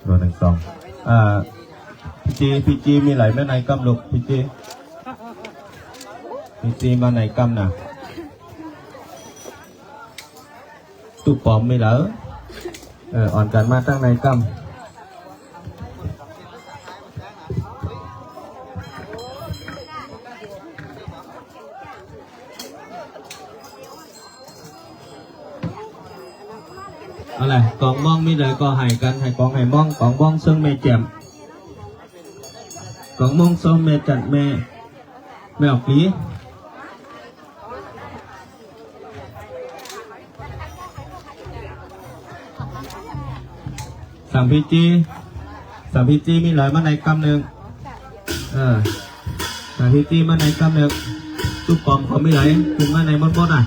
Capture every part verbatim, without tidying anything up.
ตัวหนึ่งสอง เอ่อ พี่จี พี่จี มีไหลมาในกำลูก พี่จี พี่จี มาในกำนะ ตุ๊ป๋อมมีไหล เออ อ่อนกั๋นมาตั้งในกำ เอาเลย ก๋องม่องมีไหลก็ไหกั๋น ไหก๋องไหม่อง ก๋องม่องเซิ่งแม่แจ่ม ก๋องม่องเซิ่งแม่จันทร์ แม่ แม่ออกปี สังพีจี สังพีจี มีไหลมาในกำนึ่ง เออ สังพีจี มาในกำนึ่ง ตุ๊ป๋อมเขามีไหล ขึ้นมาในมดๆ อ่ะ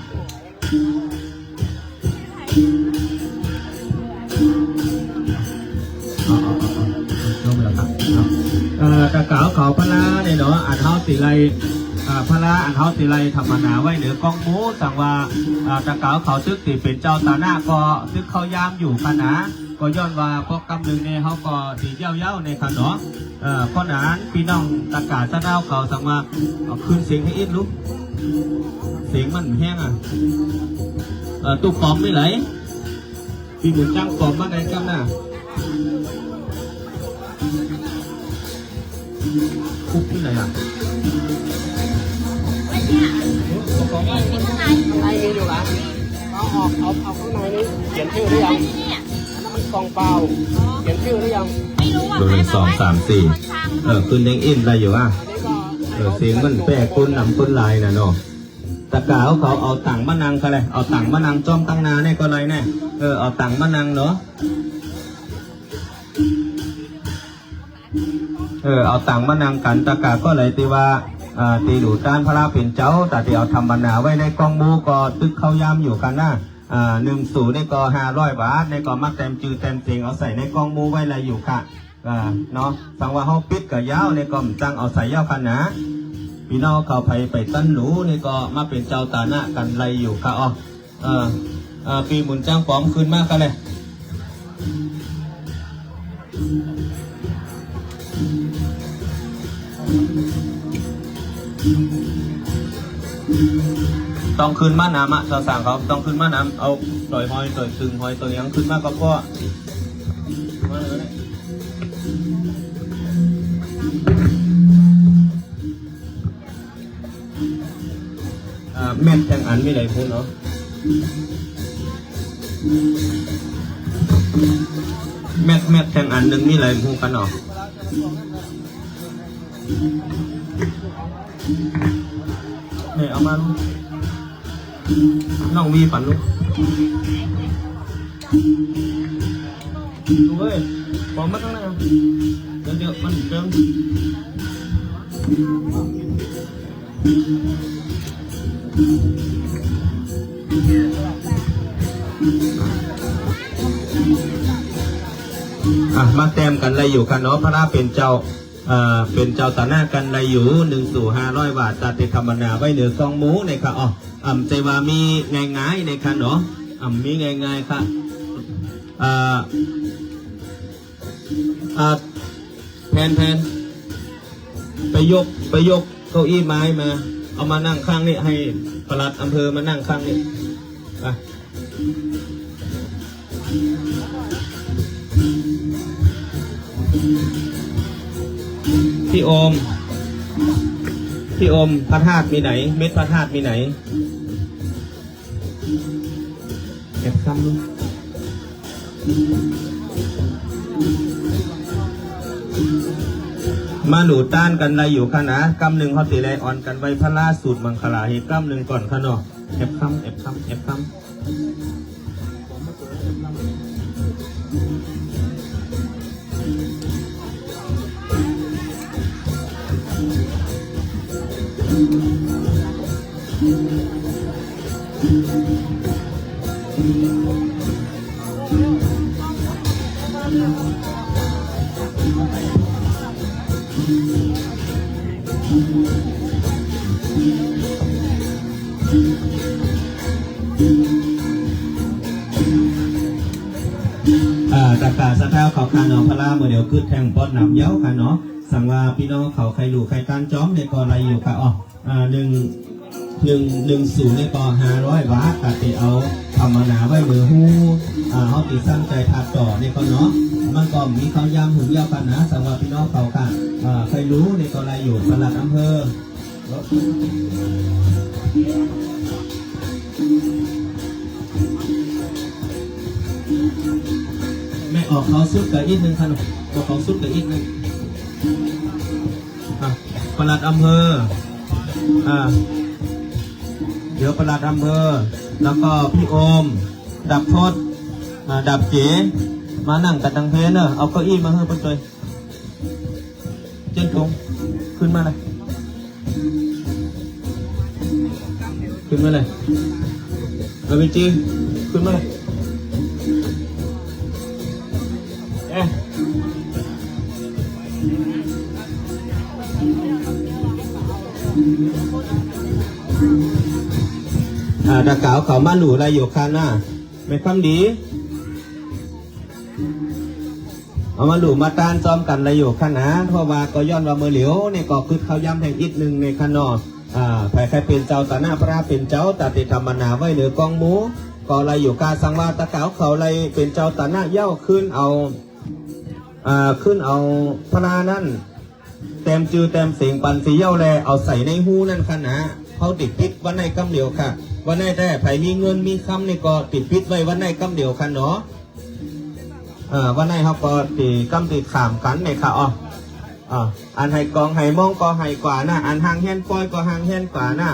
เอา เอา เอา เอา ลงไปแล้วครับ เอา เอ่อ ตะก๋าวเขาพลาเนี่ยเนาะ อันเฮาสิไหล อ่า พลาอันเฮาสิไหลถำมนาไว้เหนือก้องหมู สังว่า อ่า ตะก๋าวเขาตึกสิเป๋นเจ้าตาหน้าก็ตึกเข้ายามอยู่ค่ะนะ ก็ย้อนว่าปอกกำนึ่งเนี่ยเฮาก็สิเย้าๆ เนี่ยค่ะเนาะ เอ่อ เพราะนั้นปี้น้องตะก๋าสะเดาเขาสังว่า เอาขึ้นเสียงหื้ออิดลูก เสียงมันแฮงอ่ะ เอ่อ ตุ๊ป๋อมมีไหล ปี้หมุนจ้างป๋อมมาในกำหน้า คุกตี้ไหนอ่ะ ข้างในมีอยู่หรอ เอาออก เอา เอาข้างในนี้ เขียนชื่อหรือยัง อันนั้นมันกล่องเปล่า เขียนชื่อหรือยัง ไม่รู้อ่ะ ดูหนึ่ง สอง สาม สี่ เออ ขึ้นเด้งอินได้อยู่อ่ะ เออ เสียงมันแปลก คนนำคนหลายน่ะเนาะ ตะก๋าวเขาเอาตั๋งมานั่งก็เลย เอาตั๋งมานั่งจ้อมตังหน้าเนี่ยก็เลยเนี่ย เออ เอาตั๋งมานั่งเนาะ เออ เอาตั๋งมานั่งกั๋น ตะก๋าก็เลยตี้ว่า อ่า ตี้หลูต้านพระเป๋นเจ้า แต่ตี้เอาถำมนาไว้ในก้องหมู่ก็ตึกเข้ายามอยู่ค่ะนะ อ่า นึ่งศูนย์ นี่ก็ห้าร้อยบาท นี่ก็มาแต้มจื้อแต้มเสียงเอาใส่ในก้องหมู่ไว้ได้อยู่ค่ะ อ่า เนาะ สังว่าเฮาปิดก็ยาว นี่ก็บ่จั้งเอาใส่ยาวค่ะนะ ปี้น้องเขาใผไปตันหลู นี่ก็มาเป๋นเจ้าตาหน้ากั๋นได้อยู่ค่ะ อ้อ เออ เออ ปี้หมุนจ้างป๋อมขึ้นมาค่ะเลย ต้องขึ้นมานำอ่ะ เจ้าสั่งเขาต้องขึ้นมานำ เอาต๋อยหอย ต๋อยตึงหอย ต๋อยหยังขึ้นมาก็พอ มาเลย อ่า แม่นแตงอันมีไหลพูนเนาะ แม็ก แม็กแท่งอันนึ่งมีหลายหมู่กั๋นเนาะ นี่เอามา น้องวีปันลูก ดูเว้ย ปอมมาตั้งนาน เดี๋ยว เดี๋ยวมันเจิง อ่ะ มาแต้มกั๋นได้อยู่ค่ะเนาะ พระเป๋นเจ้า เอ่อ เป๋นเจ้าตาหน้ากั๋นได้อยู่ นึ่งสูงห้าร้อยบาท ต๋ามตี้ถามนาไว้เหนือก้องหมู่นี่ค่ะ อ๋อ อ่ำ แต่ว่ามีง่ายๆ นี่ค่ะเนาะ อ่ำ มีง่ายๆ ค่ะ เอ่อ อ่า แผน แผน ไปยก ไปยกเก้าอี้ไม้มา เอามานั่งข้างนี้ หื้อปลัดอำเภอมานั่งข้างนี้ อ่ะ พี่โอม พี่โอม พระธาตุมีไหน เม็ดพระธาตุมีไหน แอบซ้ำลูก มาหลู่ต้านกั๋นได้อยู่ค่ะนะ กำนึ่งเฮาจะได้อ่อนกั๋นไหว้พระสูตรมังคลาให้กำนึ่งก่อนค่ะเนาะ แอบซ้ำ แอบซ้ำ แอบซ้ำ อ่า ตะกร้าศรัทธาเขาค่ะเนาะ พระเมื่อเดี๋ยวกึ๊ดแท่งปอดหนำเย้าค่ะเนาะ สังว่าปี้น้องเขาใค่หลู่ใค่ต้านจ๊อมนี่ก็ได้อยู่ค่ะ อ๋อ อ่า นึ่ง นึ่ง นึ่งสูงนี่ก็ห้าร้อยบาท ต๋ามตี้เอาถามนาไว้เหนือฮู้ อ่า เฮาจะตั้งใจ๋ทำต่อนี่ก็เนาะ มันก็มีข้าวยำหื้อเย้ากั๋นนะ สังว่าปี้น้องเขาค่ะ อ่า ใค่หลู่นี่ก็ได้อยู่ ปลัดอำเภอ แม่ออกเขาสุดกั๋นอีกนึ่งค่ะ ออกเขาสุดกั๋นอีกนึ่ง อ่ะ ปลัดอำเภอ อ่า เดี๋ยวปลัดอำเภอ แล้วก็พี่โอม ดาบทศ อ่า ดาบเก๋ มานั่งกั๋นตังเพเนอะ เอาเก้าอี้มาหื้อเปิ้นตวย เจ้นทง ขึ้นมาเลย ขึ้นมาเลย เอาไปจี ขึ้นมาเลย เอ๊ะ อ่า ตะก๋าวเขามาหลู่ได้อยู่ค่ะนะ แม่คำดี เอามาหลู่มาต้านจ๊อมกั๋นได้อยู่ค่ะนะ เพราะว่าก็ย้อนว่าเมื่อเหลียวนี่ก็กึ๊ดข้าวยำแท่งอีกนึ่งนี่ค่ะเนาะ อ่า ใผใค่เป๋นเจ้าต๋าหน้าพระเป๋นเจ้า ต๋ามตี้ถามนาไว้เหนือก้องหมู่ ก็ได้อยู่ค่ะ สังว่าตะก๋าวเขาได้เป๋นเจ้าต๋าหน้าเย้า ขึ้นเอา อ่า ขึ้นเอาพระนั้น แต้มจื้อแต้มเสียงปันสีเย้าแล เอาใส่ในฮู้นั้นค่ะนะ เฮาจะปิดวันไหนกำเดียวค่ะ วันไหนแต๊ใผมีเงินมีคำนี่ก็จะปิดไว้วันไหนกำเดียวค่ะเนาะ เอ่อ วันไหนเฮาก็จะกำจะขามกั๋นนี่ค่ะ อ๋อ อ่า อันไหกองไหมองก็ไหกว่านะ อันห่างแหนป้อยก็ห่างแหนกว่านะ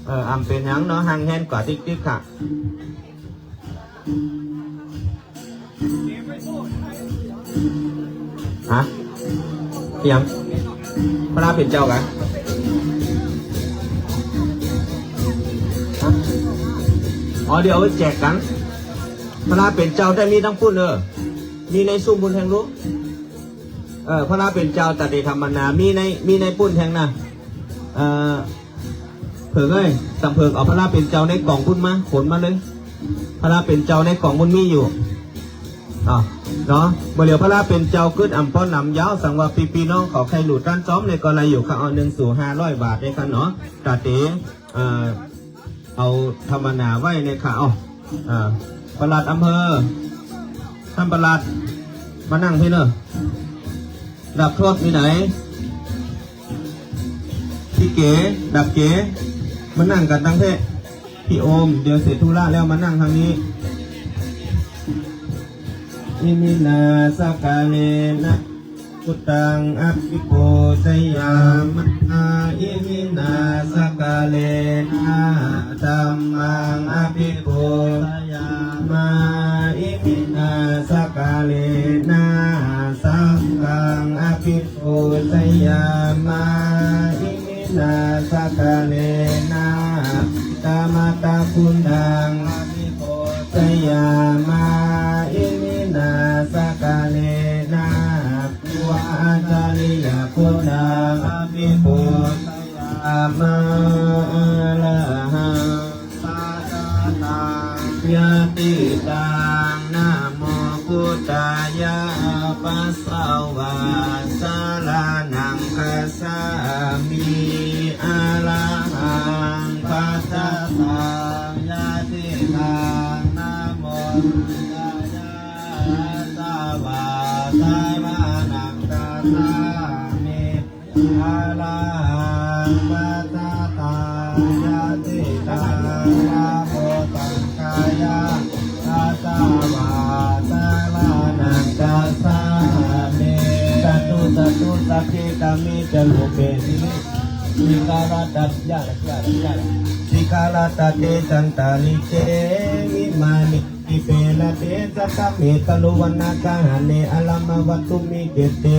เออ อ่ำเป๋นหยังเนาะ ห่างแหนกว่าติ๊กๆ ค่ะ ฮะ เปียง พระเป๋นเจ้ากั๋น ฮะ อ๋อ เดี๋ยวเอาไปแจกกั๋น พระเป๋นเจ้าได้มีตังปุ้น เออ มีในซุ่มปุ้นแท่งลูก เออ พระเป๋นเจ้าต๋ามตี้ถามนา มีใน มีในปุ้นแท่งนะ เอ่อ เผิงเอ้ย สำเผิง เอาพระเป๋นเจ้าในก๋องปุ้นมา ขนมาเลย พระเป๋นเจ้าในก๋องปุ้นมีอยู่ อ่ะ เนาะ เมื่อเหลียวพระเป๋นเจ้ากึ๊ดอ่ำป้อนหนำเย้า สังว่าปี้ๆ น้องๆ เขาใค่หลู่ต้านจ๊อมนี่ก็ได้อยู่ค่ะ เอานึ่งสูงห้าร้อยบาทนี่ค่ะเนาะ ต๋ามตี้ เอ่อ เอาถามนาไว้นี่ค่ะ เอา อ่า ปลัดอำเภอ ต้านปลัด มานั่งพี้เนอะ ดาบทศมีไหน พี่เก๋ ดาบเก๋ มานั่งกั๋นตังเพ พี่โอม เดี๋ยวเสร็จธุระแล้วมานั่งตางนี้ Iminā sakkārena buddhaṃ abhipūjayāma. Iminā sakkārena dhammaṃ abhipūjayāma. Iminā sakkārena saṅghaṃ abhipūjayāma. Iminā sakkārena pitamātā guṇaṃ abhipūjayāma. Iminā sakkārena pūjācariyaguṇaṃ abhipūjayāma. Arahaṃ paccattaṃ yadidaṃ, namo buddhāya. Passaṃ vā saraṇaṃ gacchāmi. Arahaṃ paccattaṃ yadidaṃ, namo buddhāya. Passaṃ vā saraṇaṃ gacchāmi. Arahaṃ paccattaṃ yadidaṃ, namo saṅghāya. Passaṃ vā saraṇaṃ gacchāmi. Sādhu, sādhu, sagge kāme ca rūpe girisikharataṭe cantalikkhe vimāne, dīpe raṭṭhe ca gāme taruvanagahane arāmavatthumhi khette,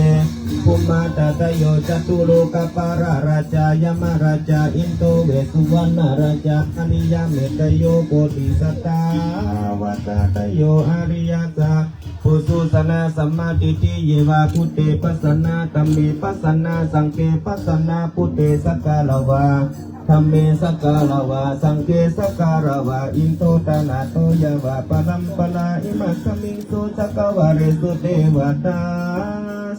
bhummā tadayo ca lokapālā rājā yamarājā indo vessuvaṇṇarājā ariyā metteyyo bodhisattāva sākyayo ariyasāvakaso janesuṃ. Sammādiṭṭhi yeva buddhe pasannā dhamme pasannā saṅghe pasannā, buddhe sakkārā va dhamme sakkārā va saṅghe sakkārā va, indo dānato yeva paramparā. Imasmiṃ so cakkavāḷesu devatā,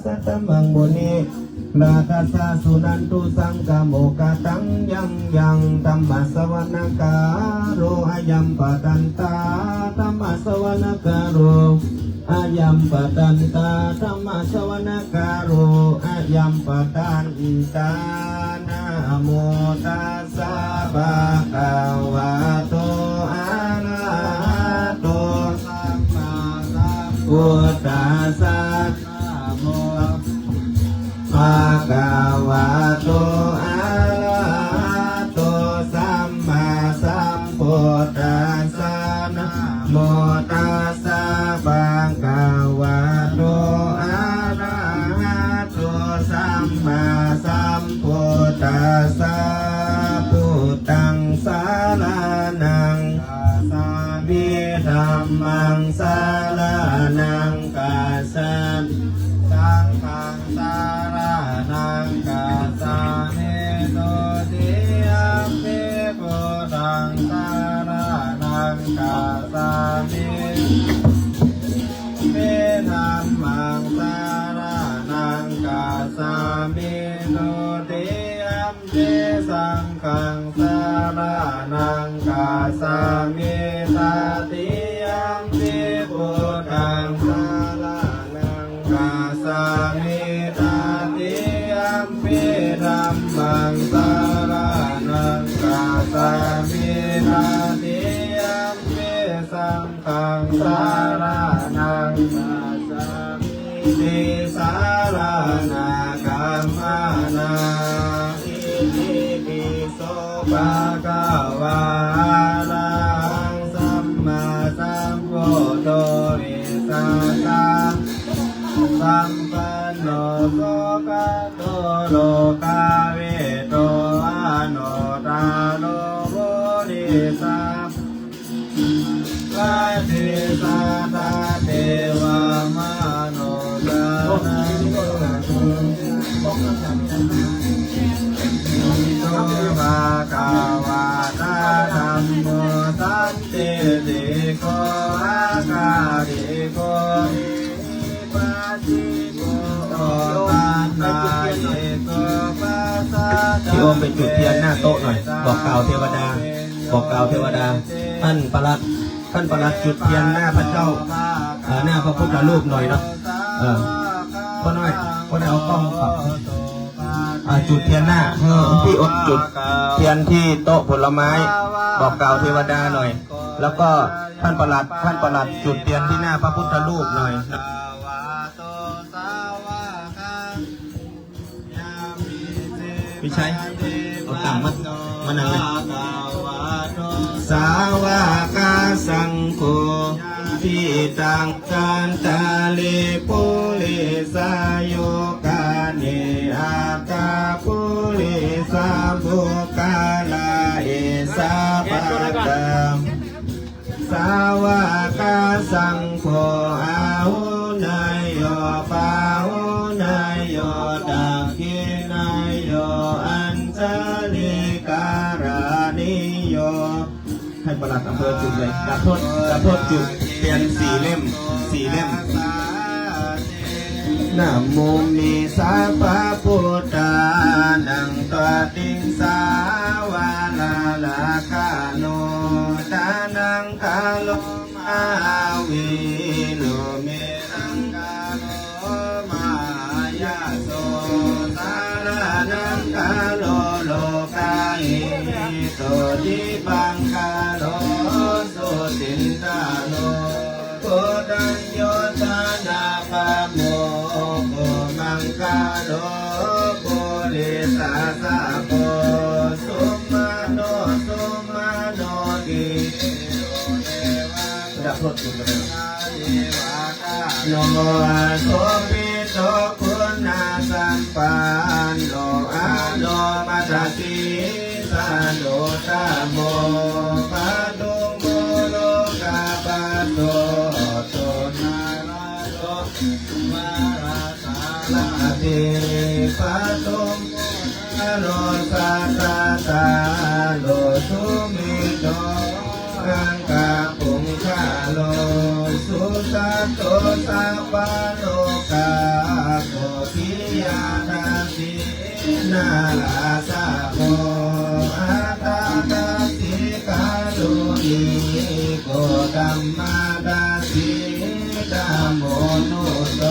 saddhammaṃ munirājassa suṇantu saggamokkhadaṃ. Yaṃ yaṃ dhammassavanakālo ayambhadantā, dhammassavanakālo ayambhadantā, dhammassavanakālo ayambhadantā. Namo tassa bhagavato arahato sammāsambuddhassa. Namo bhagavato arahato sammāsambuddhassa. Namo tassa bhagavato arahato sammāsambuddhassa. Buddhaṃ saraṇaṃ gacchāmi. Dhammaṃ saraṇaṃ gacchāmi. Saṅghaṃ saraṇaṃ gacchāmi. Dutiyampi buddhaṃ saraṇaṃ gacchāmi. Dutiyampi dhammaṃ saraṇaṃ gacchāmi. Dutiyam pi saṅghaṃ saraṇaṃ gacchāmi. Tatiyampi buddhaṃ saraṇaṃ gacchāmi. Tatiyampi dhammaṃ saraṇaṃ gacchāmi. Tatiyampi saṅ ghaṃ saraṇaṃ gacchāmi. Tisaraṇagamanaṃ. Itipi so bhagavā arahaṃ sammāsambuddho vijjācaraṇasampanno sugato lokavidū anuttaro purisadammasārathi satthā devamanussānaṃ hitāya bhagavato dhammo sandiṭṭhiko akāliko ehipassiko opanayiko paccattaṃ พี่โอมไปจุดเทียนหน้าโต๊ะหน่อย บอกกล่าวเทวดา บอกกล่าวเทวดา ท่านปลัด ท่านปลัดจุดเทียนหน้าพระเจ้า เอ่อ หน้าพระพุทธรูปหน่อยเนาะ เออ ป้อน้อย ป้อน้อยเอากล้องปรับ อ่า จุดเทียนหน้า เออ พี่โอมจุดเทียนที่โต๊ะผลไม้ บอกกล่าวเทวดาหน่อย แล้วก็ ท่านปลัด ท่านปลัดจุดเตียนตี้หน้าพระพุทธรูปหน่อย วิชัย เอาตั๋งมา มานั่งเลย สาวกสังโฆ ยาติกัง กันตะลิ ปุริสายุคานิ อัตถะปุริสะปุคคละ อิสสะปะทัง สาวกสังโฆ อาหุเนยโย ปาหุเนยโย ดักขิเนยโย อัญชลีกะรณีโย ให้ปลัดอำเภอจุดเลย ดาบท ดาบทจุดเตียนสี่เล่ม สี่เล่ม นะโม เม สัพพะพุทธานัง ตติง สาวารา รักขานุ ทานัง คาโร มหาวีโร เม รังคาโร มหายาโส สารณังคาโร โลกาหิโต ทิพังคาโร สุจินทาโร โกณฑัญโญ ธนปโมโค มังคาโร ปุริสสะโพ สุมาโน สุมาโน ทีโร เทวา ระดับโลกอยู่กันเลย โน โสภิตโต คุณสัมปันโน อโนมทัสสี สะโนตโม ปทุมโม โลกปัตโต โต นาราโต วาราสารถี ปทุมโม โน สัตตาโล สุเมโธ อังคปุงคโล สุสัตโต สัพพะโลกาโก ปิยทัสสี นาราสะโพ อัตตาทัสสี การุณิโก ธัมมาทัสสี ธัมโมนุตโต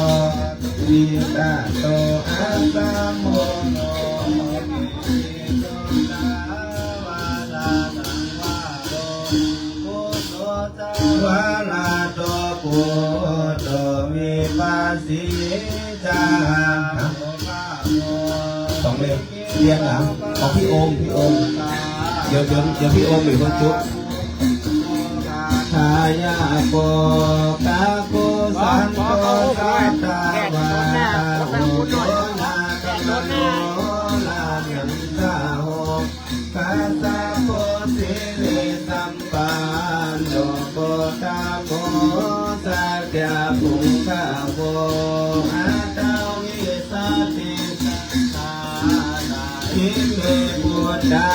วิตโต อัสสะโมโน วะระโต ปุตโต วิปัสสี จา สองเล่ม เรียงหลัง ของพี่โอม พี่โอม เดี๋ยว เดี๋ยว เดี๋ยวพี่โอมอยู่บนจุด ทายาโก กาโก สันโต สัตตาวา อุโย นาคมโน ลายันทาโห คัสสะโพ สิริสัมปันโน โกตโม สักยะปุงกโว อัตถวิสสะติสัตถา อิเม ปุทธา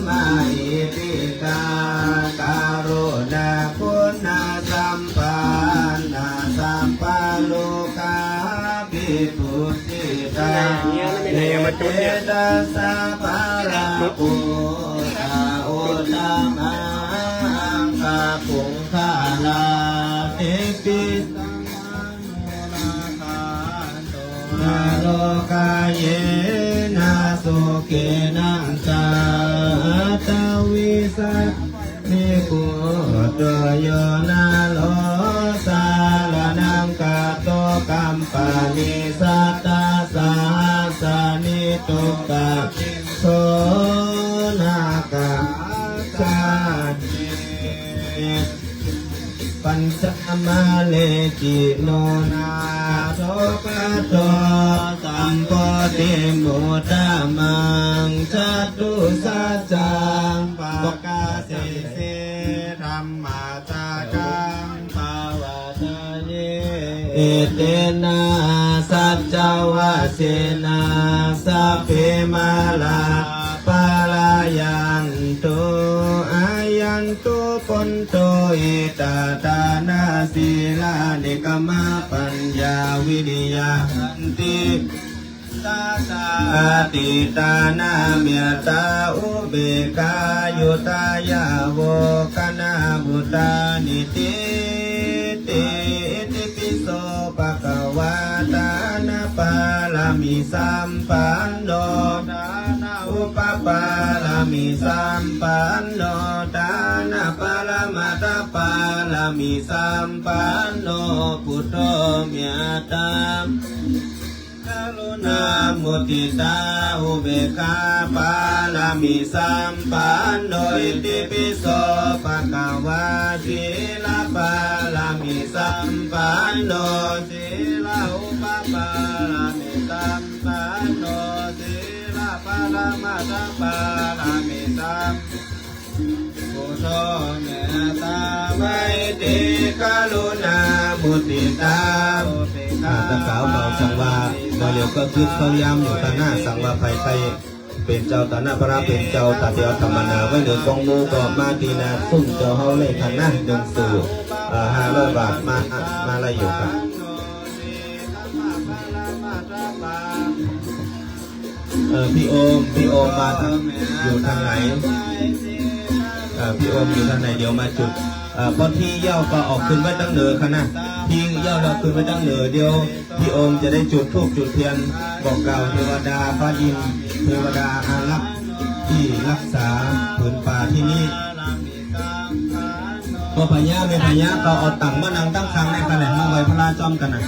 มหิทธิกา กรุณาคุณสัมปันนา สัพพะโลกาภิปุจจิตา เอเตสะ ปะระปุทธา อุตตมา อังคปุงคลา เตปิสังวาโน นาคาโต นโรคาเยนะ สุขินัสสะ อัตถวิสสะ นิพุตโต โยนะโร สารณังคาโต กัมปะนิ สัตถะสะหัสสานิ ตุปปะ โส นาคา สันติ ปัญจมาเน จิโน นาโถ ปัตโต สัมโพธิมุตตมัง จัตุสัจจัง ปะกาเสสิ ธัมมาสักขัง ปะวัตตายิ เอเตนะ สัจจวะเสนะ สัพเพ มารา ปะลายันตุ อายันตุ ปันโต อิตาทานะ สีลา เนกขมมะ ปัญญา วิริยะ ขันติ สัจจะ อธิฏฐานะ เมตตา อุเบกขา อุทายาโว คณะมุตตา นิทิฏฐิ อิติปิโส ภะคะวา ทานะปารมีสัมปันโน ทานะ อุปปารมีสัมปันโน ทานปรมัตถปารมีสัมปันโน ปุตโธเมตตา กรุณามุทิตาอุเบกขาปารมีสัมปันโน อิติปิโสภะคะวา สีลปารมีสัมปันโน สีลอุปปารมีสัมปันโน สีลปรมัตถปารมีสัม พุทโธเมตตาไมตรีกรุณามุทิตาอุเบกขา อ่า ตะกาวเบาสังวา บ่าเหลียวก็กึ๊ดเข้ายามอยู่ตาหน้าสังวาภายใต้ เป๋นเจ้าตาหน้าพระเป๋นเจ้าตาเตียวธรรมนาไว้เหนือกองหมู่ก็มาตี้หน้าซุ่มเจ้าเฮาเลยค่ะนะ หนึ่งสูตร เอ่อ ห้าร้อยบาท มา มาไล่อยู่ค่ะ เอ่อ พี่โอม พี่โอมมาทาง อยู่ตางไหน เอ่อ พี่โอมอยู่ตางไหน เดี๋ยวมาจุด เอ่อ พอตี้เย้าก็เอาขึ้นไว้ตังเหนือค่ะนะ ตี้เย้าก็เอาขึ้นไว้ตังเหนือ เดี๋ยวพี่โอมจะได้จุดธูปจุดเตียน บอกกล่าวเทวดาฟ้าดิน เทวดาอารักษ์ตี้รักษาผืนป่าตี้นี่ ป้อพญาแม่พญาก็เอาตั๋งมานั่งตังข้างในค่ะแหละ มาไหว้พระจ้อมกั๋นนะ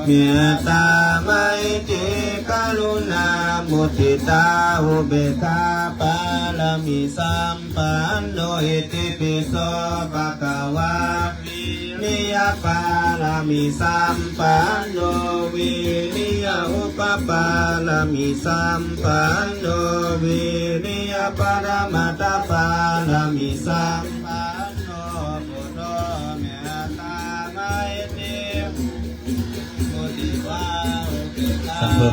เมตตาไมตรีกรุณามุทิตาอุเบกขาปารมีสัมปันโน อิติปิโสภะคะวา วิริยปารมีสัมปันโน วิริยอุปปารมีสัมปันโน วิริยปรมัตถปารมีสัมปันโน พุทโธเมตตาไมตรี สาธุ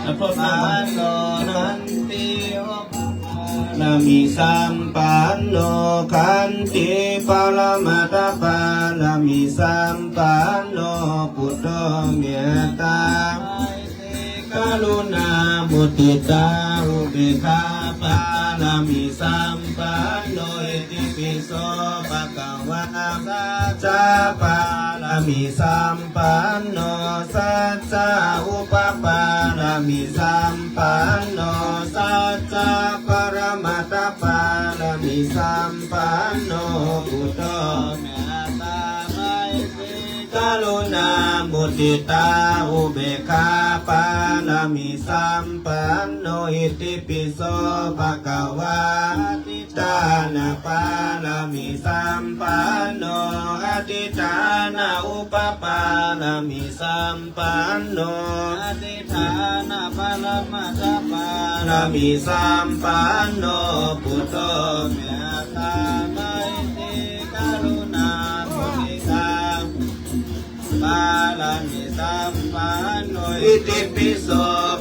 อภรรมะ ขันติปารมีสัมปันโน ขันติปรมัตถปารมีสัมปันโน พุทโธเมตตา กรุณามุทิตาอุเบกขาปารมีสัมปันโน อิติปิโสภะคะวา สัจจะปารมีสัมปันโน สัจจะอุปปารมีสัมปันโน สัจจะปรมัตถปารมีสัมปันโน พุทโธเมตตาไมตรี กรุณามุทิตาอุเบกขาปารมีสัมปันโน อิติปิโสภะคะวา อธิฏฐานปารมีสัมปันโน อธิฏฐานอุปปารมีสัมปันโน อธิฏฐานปรมัตถปารมีสัมปันโน พุทโธเมตตาไมตรีกรุณามุทิตา ปารมีสัมปันโน อิติปิโส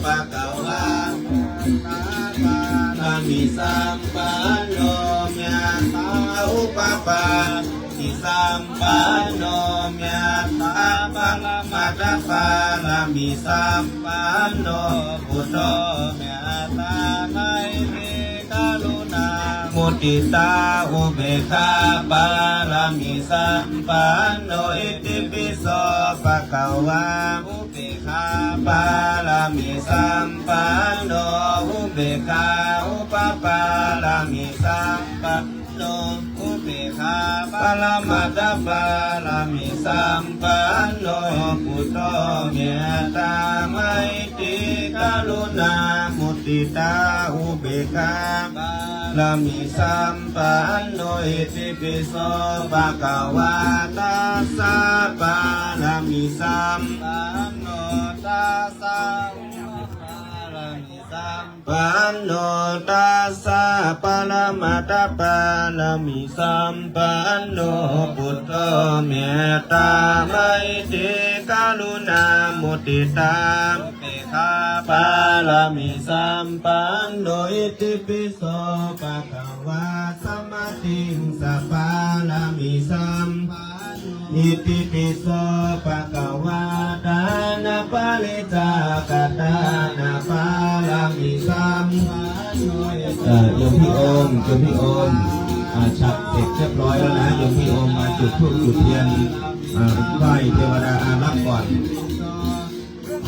ภะคะวา ปารมีสัมปันโน เมตตาอุปปารมีสัมปันโน เมตตาปรมัตถปารมีสัมปันโน พุทโธเมตตาไมตรี กรุณามุทิตาอุเบกขาปารมีสัมปันโน อิติปิโสภะคะวา อุเบกขาปารมีสัมปันโน อุเบกขาอุปปารมีสัมปันโน อุเบกขาปรมัตถปารมีสัมปันโน พุทโธเมตตาไมตรีกรุณามุทิตาอุเบกขาปารมีสัมปันโน อิติปิโสภะคะวา ทัสสะปารมีสัมปันโน ทัสสะอุปปารมีสัมปันโน ทัสสะปรมัตถปารมีสัมปันโน พุทโธเมตตาไมตรีกรุณามุทิตาอุเบกขาปารมีสัมปันโน อิติปิโสภะคะวา สมะติงสะปารมีสัมปันโน อิติปิโสภะคะวา ทานปริจจาคทานปารมีสัมปันโน เอ่อ โยมพี่โอม โยมพี่โอม อ่า ฉัตรเสร็จเรียบร้อยแล้วนะ โยมพี่โอมมาจุดธูปจุดเทียน อ่า ไหว้เทวดาอารักษ์ก่อน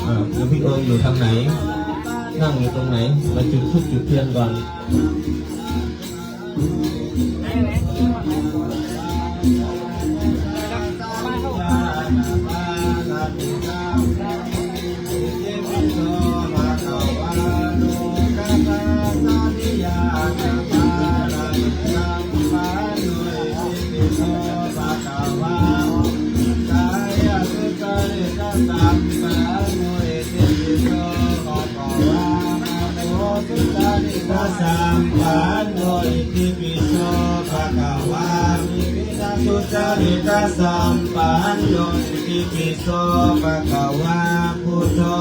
อ่า โยมพี่โอมอยู่ตรงไหน นั่งอยู่ตรงไหน มาจุดธูปจุดเทียนก่อน Sucaritasampanno itipi so bhagavā. Sucaritasampanno itipi so bhagavā. Buddho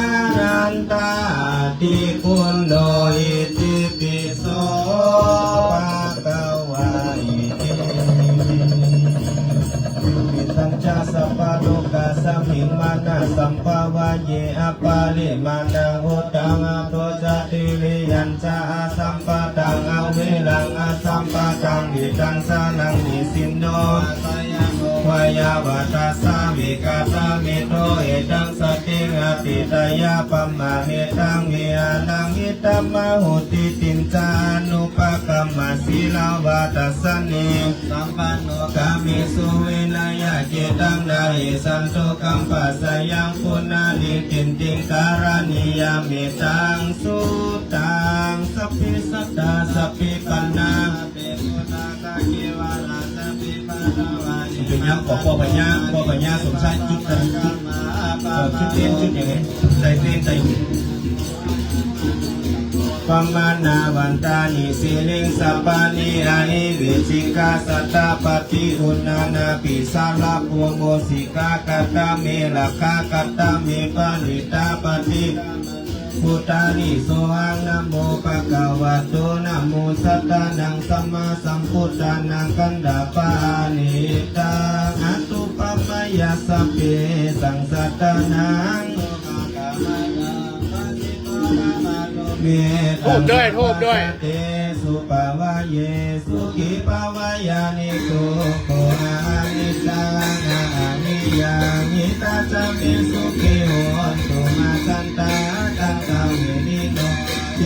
anantādiguṇo itipi so bhagavā iti. Itihidaṃ ca sabbalokasmiṃ mānasambhāvaye aparimāṇaṃ uddhaṃ adho ca tiriyañca asambādhaṃ averaṃ asapattaṃ. Tiṭṭhaṃ saraṃ nisinno vā yāvatassa vigatamiddho etaṃ satiṃ adhiṭṭheyya brahmametaṃ vihāraṃ idhamāhu. Diṭṭhiñca anupagamma sīlavā dassanī sampanno kāmesu vineyya gedhaṃ na hi santukaṃ paccayaṃ punarīdhiṃ. Diṭṭhiṃ karaṇīyam mettaṃ suttaṃ sabbe sattā sabbe pāṇā เป็นยักษ์ ขอป้อพญา ป้อพญาสมชายจุดนั้นจุด เอ่อ จุดเทียนจุดอย่างไง ใส่เทียนใส่ Pamāṇavantāni sirīsapāni ahi vicchikā satapadī uṇṇānābhī sarabū mūsikā. Katā me rakkhā katā me parittā paṭi bhūtāni. Sohaṃ namo bhagavato namo sattannaṃ sammāsambuddhānaṃ. Khandhapāṇi taṃ anupamayya sabbesaṃ sattānaṃ me ธูปด้วย ธูปด้วย tesu bhāvaye sukhī bhāvaye. Niddukkho aniccā aniyā hitāya ca me sukhī hontu. Mā santā attantā verino.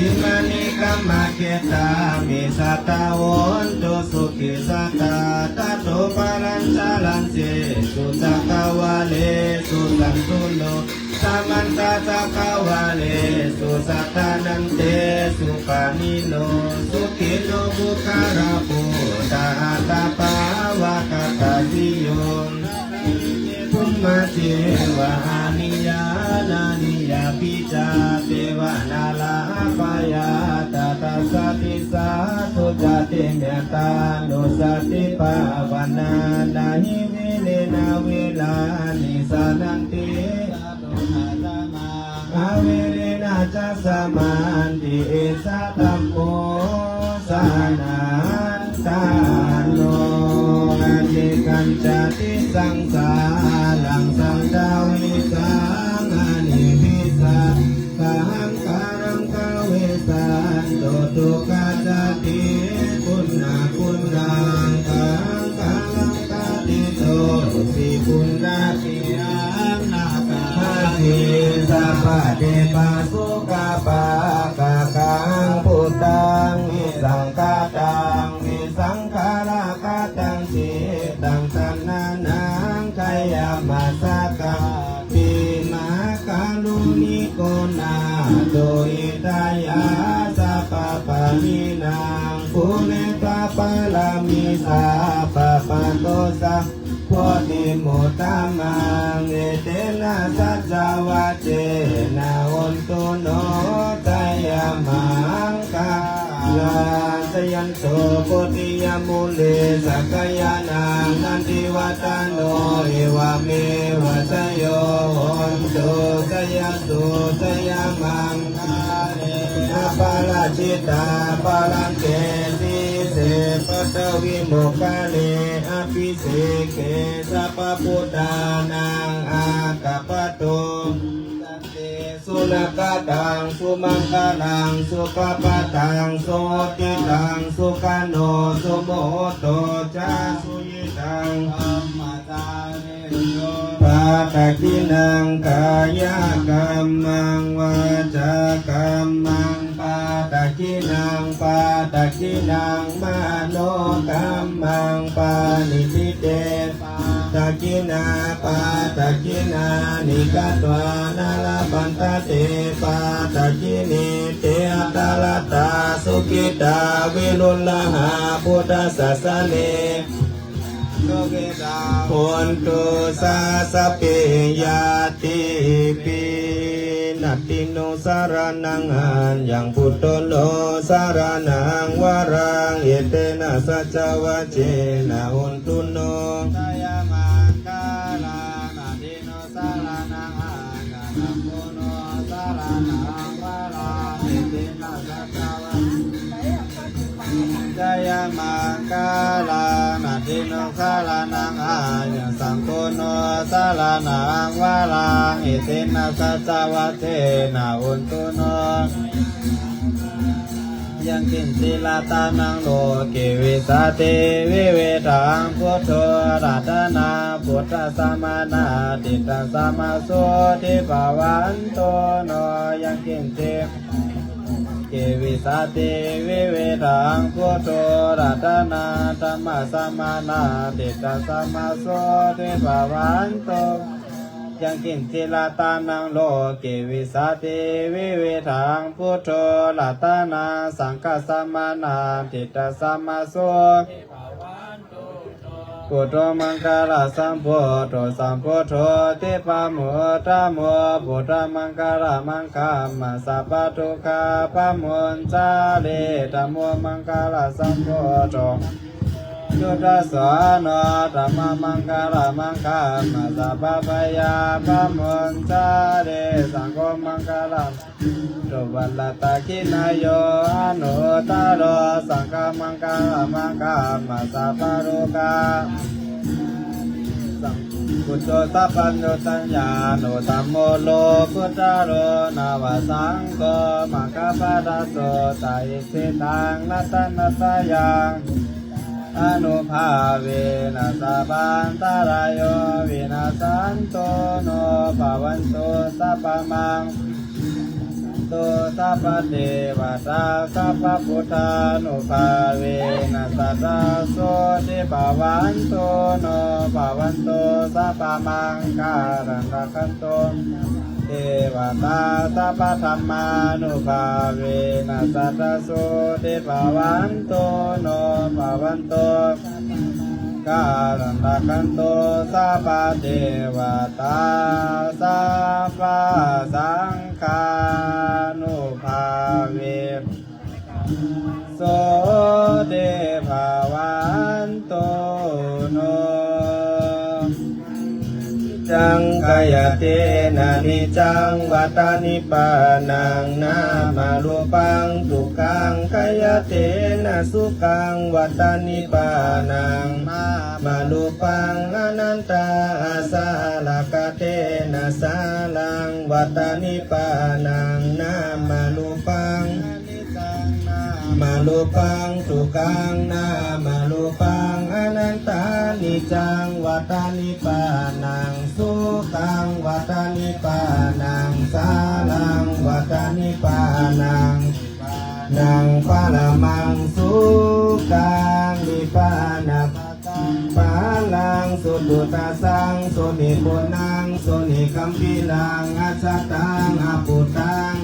Imāni kammāni kattāni me sadā hontu sukhitattā. Tato palañca rājesu cakkavāḷesu cātulo samantā cakkavāḷesu sattannaṃ tesu pāṇino. Sukhino puggalā buddhā atta bhāvagatāsi yo. Bhummā ceva aniyā ananiyā picchā ceva nalā apāyā tathāgatā. Disā sucati mettā anussati bhāvanā. Na hi vīrenā verā na nisīdanti avīrenā ca samanti. Esa dhammo sannaṭṭhano atikkacchati saṃsāraṃ saddhaṃ visuṃ anivijjitaṃ. Gahaṃ gahaṃ gahesanto dukkhassa ti punapunaṃ. Gahaṃ gahaṃ gahesanto ti punapi anāgahāsi. Sabbā te pāturakkhittā gahaṃ buddhaṃ visaṅkhattaṃ visaṅkhārakkhattaṃ cittaṃ taṇhānaṃ khayamajjhagā. Mahākāruṇiko nātho hitāya sabbapāṇinaṃ pūretvā pāramī sabbā patto sambodhimuttamaṃ. Etena saccavajjena hotu no jayamaṅgalaṃ. Jayanto bodhiyā mūle sakyānaṃ nandivaḍḍhano evameva jayo hotu jayassu jayamaṅgale. Aparājitapallaṅke sīse paṭhavipokkhare abhiseke sabbabuddhānaṃ aggappatto สุนากะตัง สุมังคะลัง สุขะปะทัง สุหุตติตัง สุขะโน สุมุหุตโต จะ สุยิตัง ธัมมะจาริโน ปาตะกินัง กายะกัมมัง วาจากัมมัง ปาตะกินัง ปาตะกินัง มโนกัมมัง ปาณิทิเต ปาตะกินา ปาตะกินานิ กัตวานะ ละพันทะเต ปาตะกินี เต อัตตะละตา สุขิตา วิรุฬหา พุทธสาสะเน สุขิตา โหนตุ สาสะเป ญาติปิ นัตถิโน สะระณัง อายัง พุทโธโน สะระณัง วะรัง เอเตนะ สัจจวะเจนะ โหนตุโน จายะมังคะลัง นัตถิโน สะระณัง อายัง ธัมโมโน สะระณัง วะรัง เอเตนะ สัจจวะเจนะ จายะมังคะลัง นัตถิโน สะระณัง อายัง สังโฆโน สะระณัง วะรัง เอเตนะ สัจจวะเจนะ โหนตุโน ยังกิญจิรัตตะนัง โลเก วิสสาติ วิวิธัง พุทโธ รัตตะนัง พุทธัสสะ มานะ ติฏฐัสสะ มา โส ทิ ภะวันโต โน ยังกิญจิ เก วิสสาติ วิวิธัง พุทโธ รัตตะนัง ธัมมัสสะ มานะ ติฏฐัสสะ มา โส ทิ ภะวันโต ยังกิญจิรัตตะนัง โลเก วิสสาติ วิวิธัง พุทโธ รัตตะนัง สังฆัสสะ มานะ ติฏฐัสสะ มา โส พุทโธ มังคะละสัมโพธิ สัมโพธิ ทิพพะมุตตะโม พุทธะ มังคะละมังคะมัสสะ ปะทุกขะปะมุญจาริ ธัมโม มังคะละสัมโพธิ ยุตตะโส โน ธัมมะ มังคะละมังคะมัสสะ ปะพะยาปะมุญจาริ สังโฆ มังคะละ โต วะรัตตะขิณาโย อนุตตะโร สังฆะ มังคะละมังคะมัสสะ ปะโรกา สัง พุทโธ สัพพัญญู สัญญาโณ ธัมโม โลกุตตะโร นะวะ สังโฆ มัคคะปะทะโส ตะหิ สิตัง รัตนะสะยัง อานุภาเวนะ สัพพันตะราโย วินัสสันตุ โน ภะวันตุ สัพพะมัง ตุ สัพพะเตวะตา สัพพะพุทธานุภาเวนะ สะทา โสติ ภะวันตุ โน ภะวันตุ สัพพะมังคะลัง รักขันตุ เตวะตา สัพพะธัมมานุภาเวนะ สะทา โสติ ภะวันตุ โน ภะวันตุ คะลัง รักขันตุ สัพพะเตวะตา สัพพะสังฆานุภาเวนะ โสติ ภะวันตุ โน จัง ขยะเตนะ นิจจัง วัตตานิปปานัง นามะรูปัง ทุกขัง ขยะเตนะ สุขัง วัตตานิปปานัง นามะรูปัง อนัตตา อาสาระกะเตนะ สารัง วัตตานิปปานัง นามะรูปัง มะรูปัง ทุกขัง นามะรูปัง อนัตตา นิจจัง วัตตานิปปานัง สุขัง วัตตานิปปานัง สารัง วัตตานิปปานัง นิพพานัง ปะระมัง สุขัง นิพพานะ ปะรัง สุทุตตะสัง สุนิพุนนัง สุนิคัมปินัง อัจฉะตัง อะปุตตัง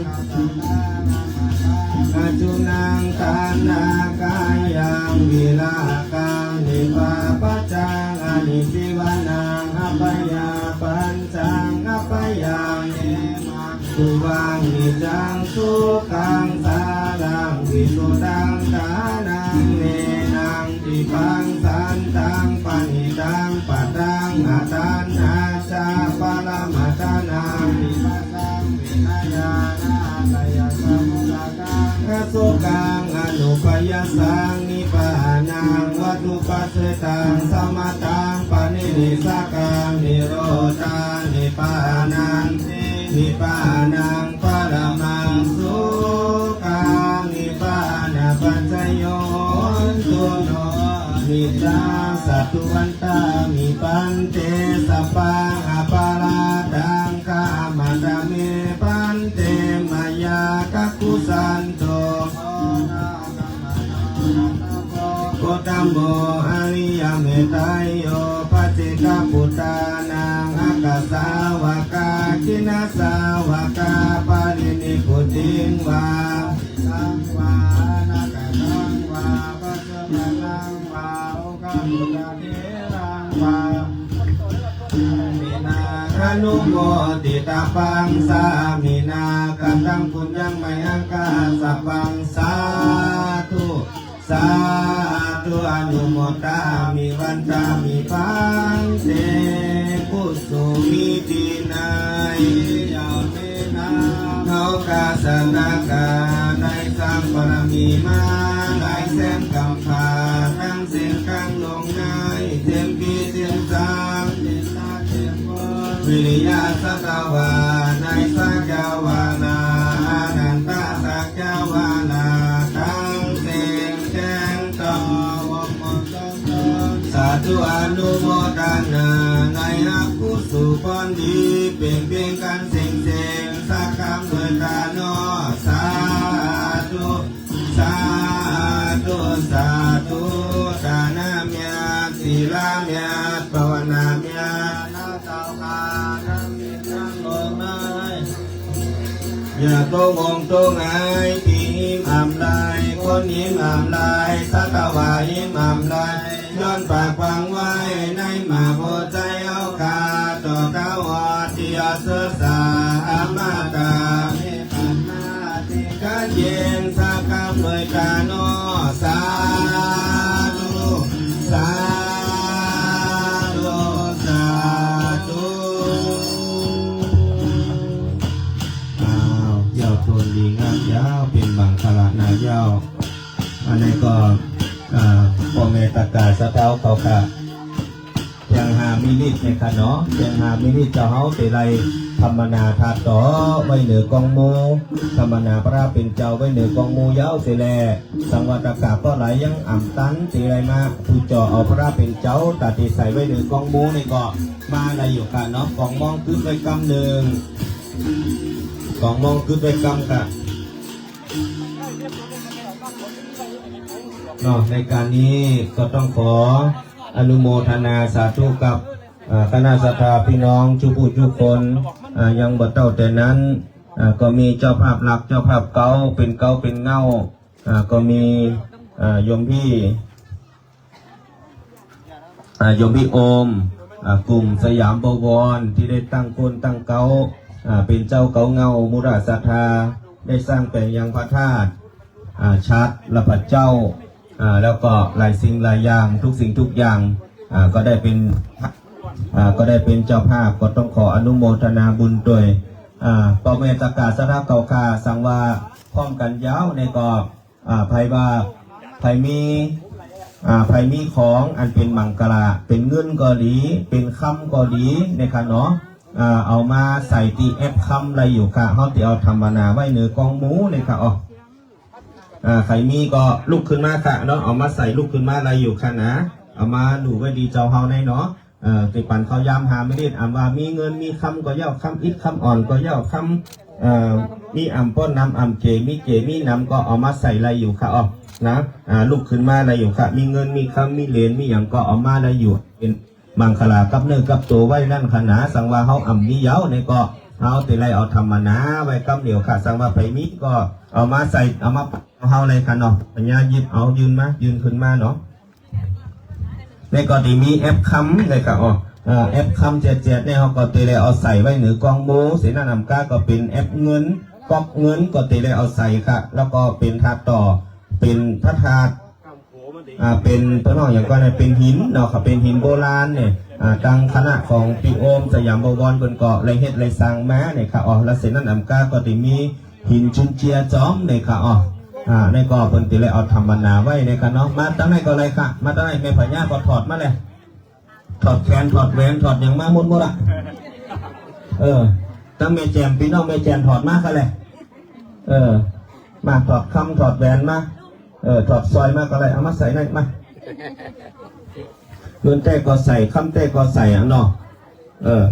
อะจุนัง ตัณหากายัง วิราคะกัง นิพพาปัจจัง อะนิสสีวะนัง อะปะยาปัจจัง อะปะยัง เขมัง สุขัง นิจจัง สุขัง สารัง วิสุทธัง ฐานัง เนนัง ทิปพัง สันตัง ปะณีตัง ปัตถัง อตัณหา จะ ปะระมัตถานัง วิภัสสัง วินยานะ อะตยัสสะ มูลกัง อะโสกัง อะโนปะยัสสัง นิพพานัง วัตถุปัจเจตัง สะมะตัง ปะนิริสสะกัง นิโรธัง นิพพานัง นิพพานัง ปะ โย โหนตุ โน อะนิจจัง สัตถุ วันตามิ ภันเต สัพพัง อปาราธัง ขะมะทะเม ภันเต มะยา กักขุสันตุ โกตัมโม อะริยะเมตไตรโย ปัจเจกปุตตานัง อักขะสาวกา ขิณสาวกา ปะรินิพพุติง วา สัง วา อะนะกะตัง วา ปัจจุบันนัง วา โอคะปุตตะเถรัง วา สามีนา อะนุโมทิตะปัง สามีนา กะตัง ปุญญัง มะหัง กะหาสะพัง สาธุ สาธุ อะนุโมทามิ วันทามิ ภันเต กุสุมิตินา เฮาข้าสัตตะกะ ได้สร้างบารมีมา หลายแสนกำพร้า ตังเส้นตังลงใน เต็มปีเต็มสาม วิริยะสัตวานัย สัจจาวานา อนันตสัจจาวานา ตังเส้นแจ้งต่อวงมนต์ สาธุ อนุโมทนา ในอักขุสุผลดี เป่งเป่งกั๋นเส้งเส้ง สักกำด้วยก้าเนาะ สาธุ สาธุ สาธุ ทานะเมียด ศีละเมียด ภาวนาเมียด นะเจ้าข้า ทั้งมีทั้งโลกไม้ ญาติโตวงโตงาย ตี้หิมอ่ำลาย คนหิมอ่ำลาย สัตวาหิมอ่ำลาย ย้อนฝากฝังไว้ ในหม้าหัวใจ๋เฮาข้า ต่อเต้าออดเตี้ยเสื้อสา อมตะ เมตตา กั๋นเย็น สักกำด้วยก้าเนาะ สาธุ สาธุ สาธุ อ้าว เย้า โตนดีงามเย้า เป๋นมังคละนาเย้า อันนี้ก็ อ่า ป้อแม่ตะก๋าสะเต๊าเขาค่ะ เปียงห้ามินิตเนี่ยค่ะเนาะ เปียงห้ามินิต เจ้าเฮาเตไลธรรมนาธาตุต่อไว้เหนือกองหมู่ ธรรมนาพระเป๋นเจ้าไว้เหนือกองหมู่เย้าเสียแล สังวาตะก๋าก็หลายยังอ่ำตัน เตไลมาผู้เจ้าเอาพระเป๋นเจ้าตาเตใส่ไว้เหนือกองหมู่นี่ก็มาได้อยู่ค่ะเนาะ กองมองกึ๊ดไว้กำนึ่ง กองมองกึ๊ดไว้กำค่ะ เนาะ ในก๋านนี้ก็ต้องขออนุโมทนาสาธุกับ อ่า คณะศรัทธาพี่น้องจุผู้จุคน อ่า ยังบ่เต้าแต่นั้น อ่า ก็มีเจ้าภาพหลัก เจ้าภาพเก๊า เป๋นเก๊าเป๋นเง้า อ่า ก็มี อ่า โยมพี่ อ่า โยมพี่โอม อ่า กลุ่มสยามบวร ตี้ได้ตั้งโคนตั้งเก๊า อ่า เป๋นเจ้าเก๊าเง้ามุราศรัทธา ได้สร้างแป๋งยังพระธาตุ อ่า ฉัตรพระเจ้า อ่า แล้วก็หลายสิ่งหลายอย่าง ทุกสิ่งทุกอย่าง อ่า ก็ได้เป๋น อ่า ก็ได้เป๋นเจ้าภาพ ก็ต้องขออนุโมทนาบุญตวย อ่า ป้อแม่ตะก๋าสะเต๊าเขาค่ะ สังวาพร้อมกั๋นเย้านี่ก็ อ่า ใผว่า ใผมี อ่า ใผมีของอันเป๋นมังคละ เป๋นเงินก็ดี เป๋นคำก็ดีเนี่ยค่ะเนาะ อ่า เอามาใส่ตี้แอปคำได้อยู่ค่ะ เฮาตี้เอาธรรมนาไว้เหนือกองหมู่เนี่ยค่ะ อ้อ อ่า ใผมีก็ลุกขึ้นมาค่ะเนาะ เอามาใส่ลุกขึ้นมาได้อยู่ค่ะนะ เอามาหนุนไว้ตี้เจ้าเฮาได้เนาะ เอ่อ ตี้ปั๋นข้าวยามห้ามินิต อ่ำว่ามีเงินมีคำก็เย้า คำอิดคำอ่อนก็เย้า คำ เอ่อ มีอ่ำป้อนนำอ่ำเจ๋ มีเจ๋มีนำก็เอามาใส่ได้อยู่ค่ะ อ้อ นะ อ่า ลุกขึ้นมาได้อยู่ค่ะ มีเงินมีคำมีเหรียญมีหยังก็เอามาได้อยู่ เป๋นมังคละกับเนื้อกับตั๋วไว้นั่นค่ะนะ สังว่าเฮาอ่ำมีเย้านี่ก็ เฮาเตไลเอาธรรมนาไว้กำเดียวค่ะ สังว่าใผมีก็เอามาใส่ เอามาเฮาเลยค่ะเนาะ ปัญญาหยิบเอา ยื่นมา ยื่นขึ้นมาเนาะ นี่ก็ตี้มีแอปคำเลยค่ะ อ้อ เอ่อ แอปคำแจดแจดนี่ เฮาก็เตไลเอาใส่ไว้เหนือกองหมู่ เสนาหนำก้าก็เป๋นแอปเงิน ก๊อกเงินก็เตไลเอาใส่ค่ะ แล้วก็เป๋นธาตุต่อ เป๋นพระธาตุ อ่า เป๋น เปิ้นฮ้องหยังก่อนะ เป๋นหินเนาะค่ะ เป๋นหินโบราณนี่ อ่า ตางคณะของพี่โอมสยามบวรเปิ้นก็ได้เฮ็ดได้สร้างมานี่ค่ะ อ้อ แล้วเสนาหนำก้าก็ตี้มี หินจุนเจียจอมเนี่ยค่ะ อ้อ อ่า นี่ก็เปิ้นตี้ได้เอาธรรมนาไว้เนี่ยค่ะเนาะ มาตางไหนก็ได้ค่ะ มาตางไหน แม่พญาก็ถอดมาเลย ถอดแขน ถอดแหวน ถอดหยังมาหมดหมดอะ เออ ตางแม่แจ่ม ปี้น้องแม่แจ่มถอดมาค่ะเลย เออ มาถอดคำถอดแหวนมา เออ ถอดสร้อยมาก็ได้ เอามาใส่ใน มา เงินแต๊ก็ใส่ คำแต๊ก็ใส่อะเนาะ เออ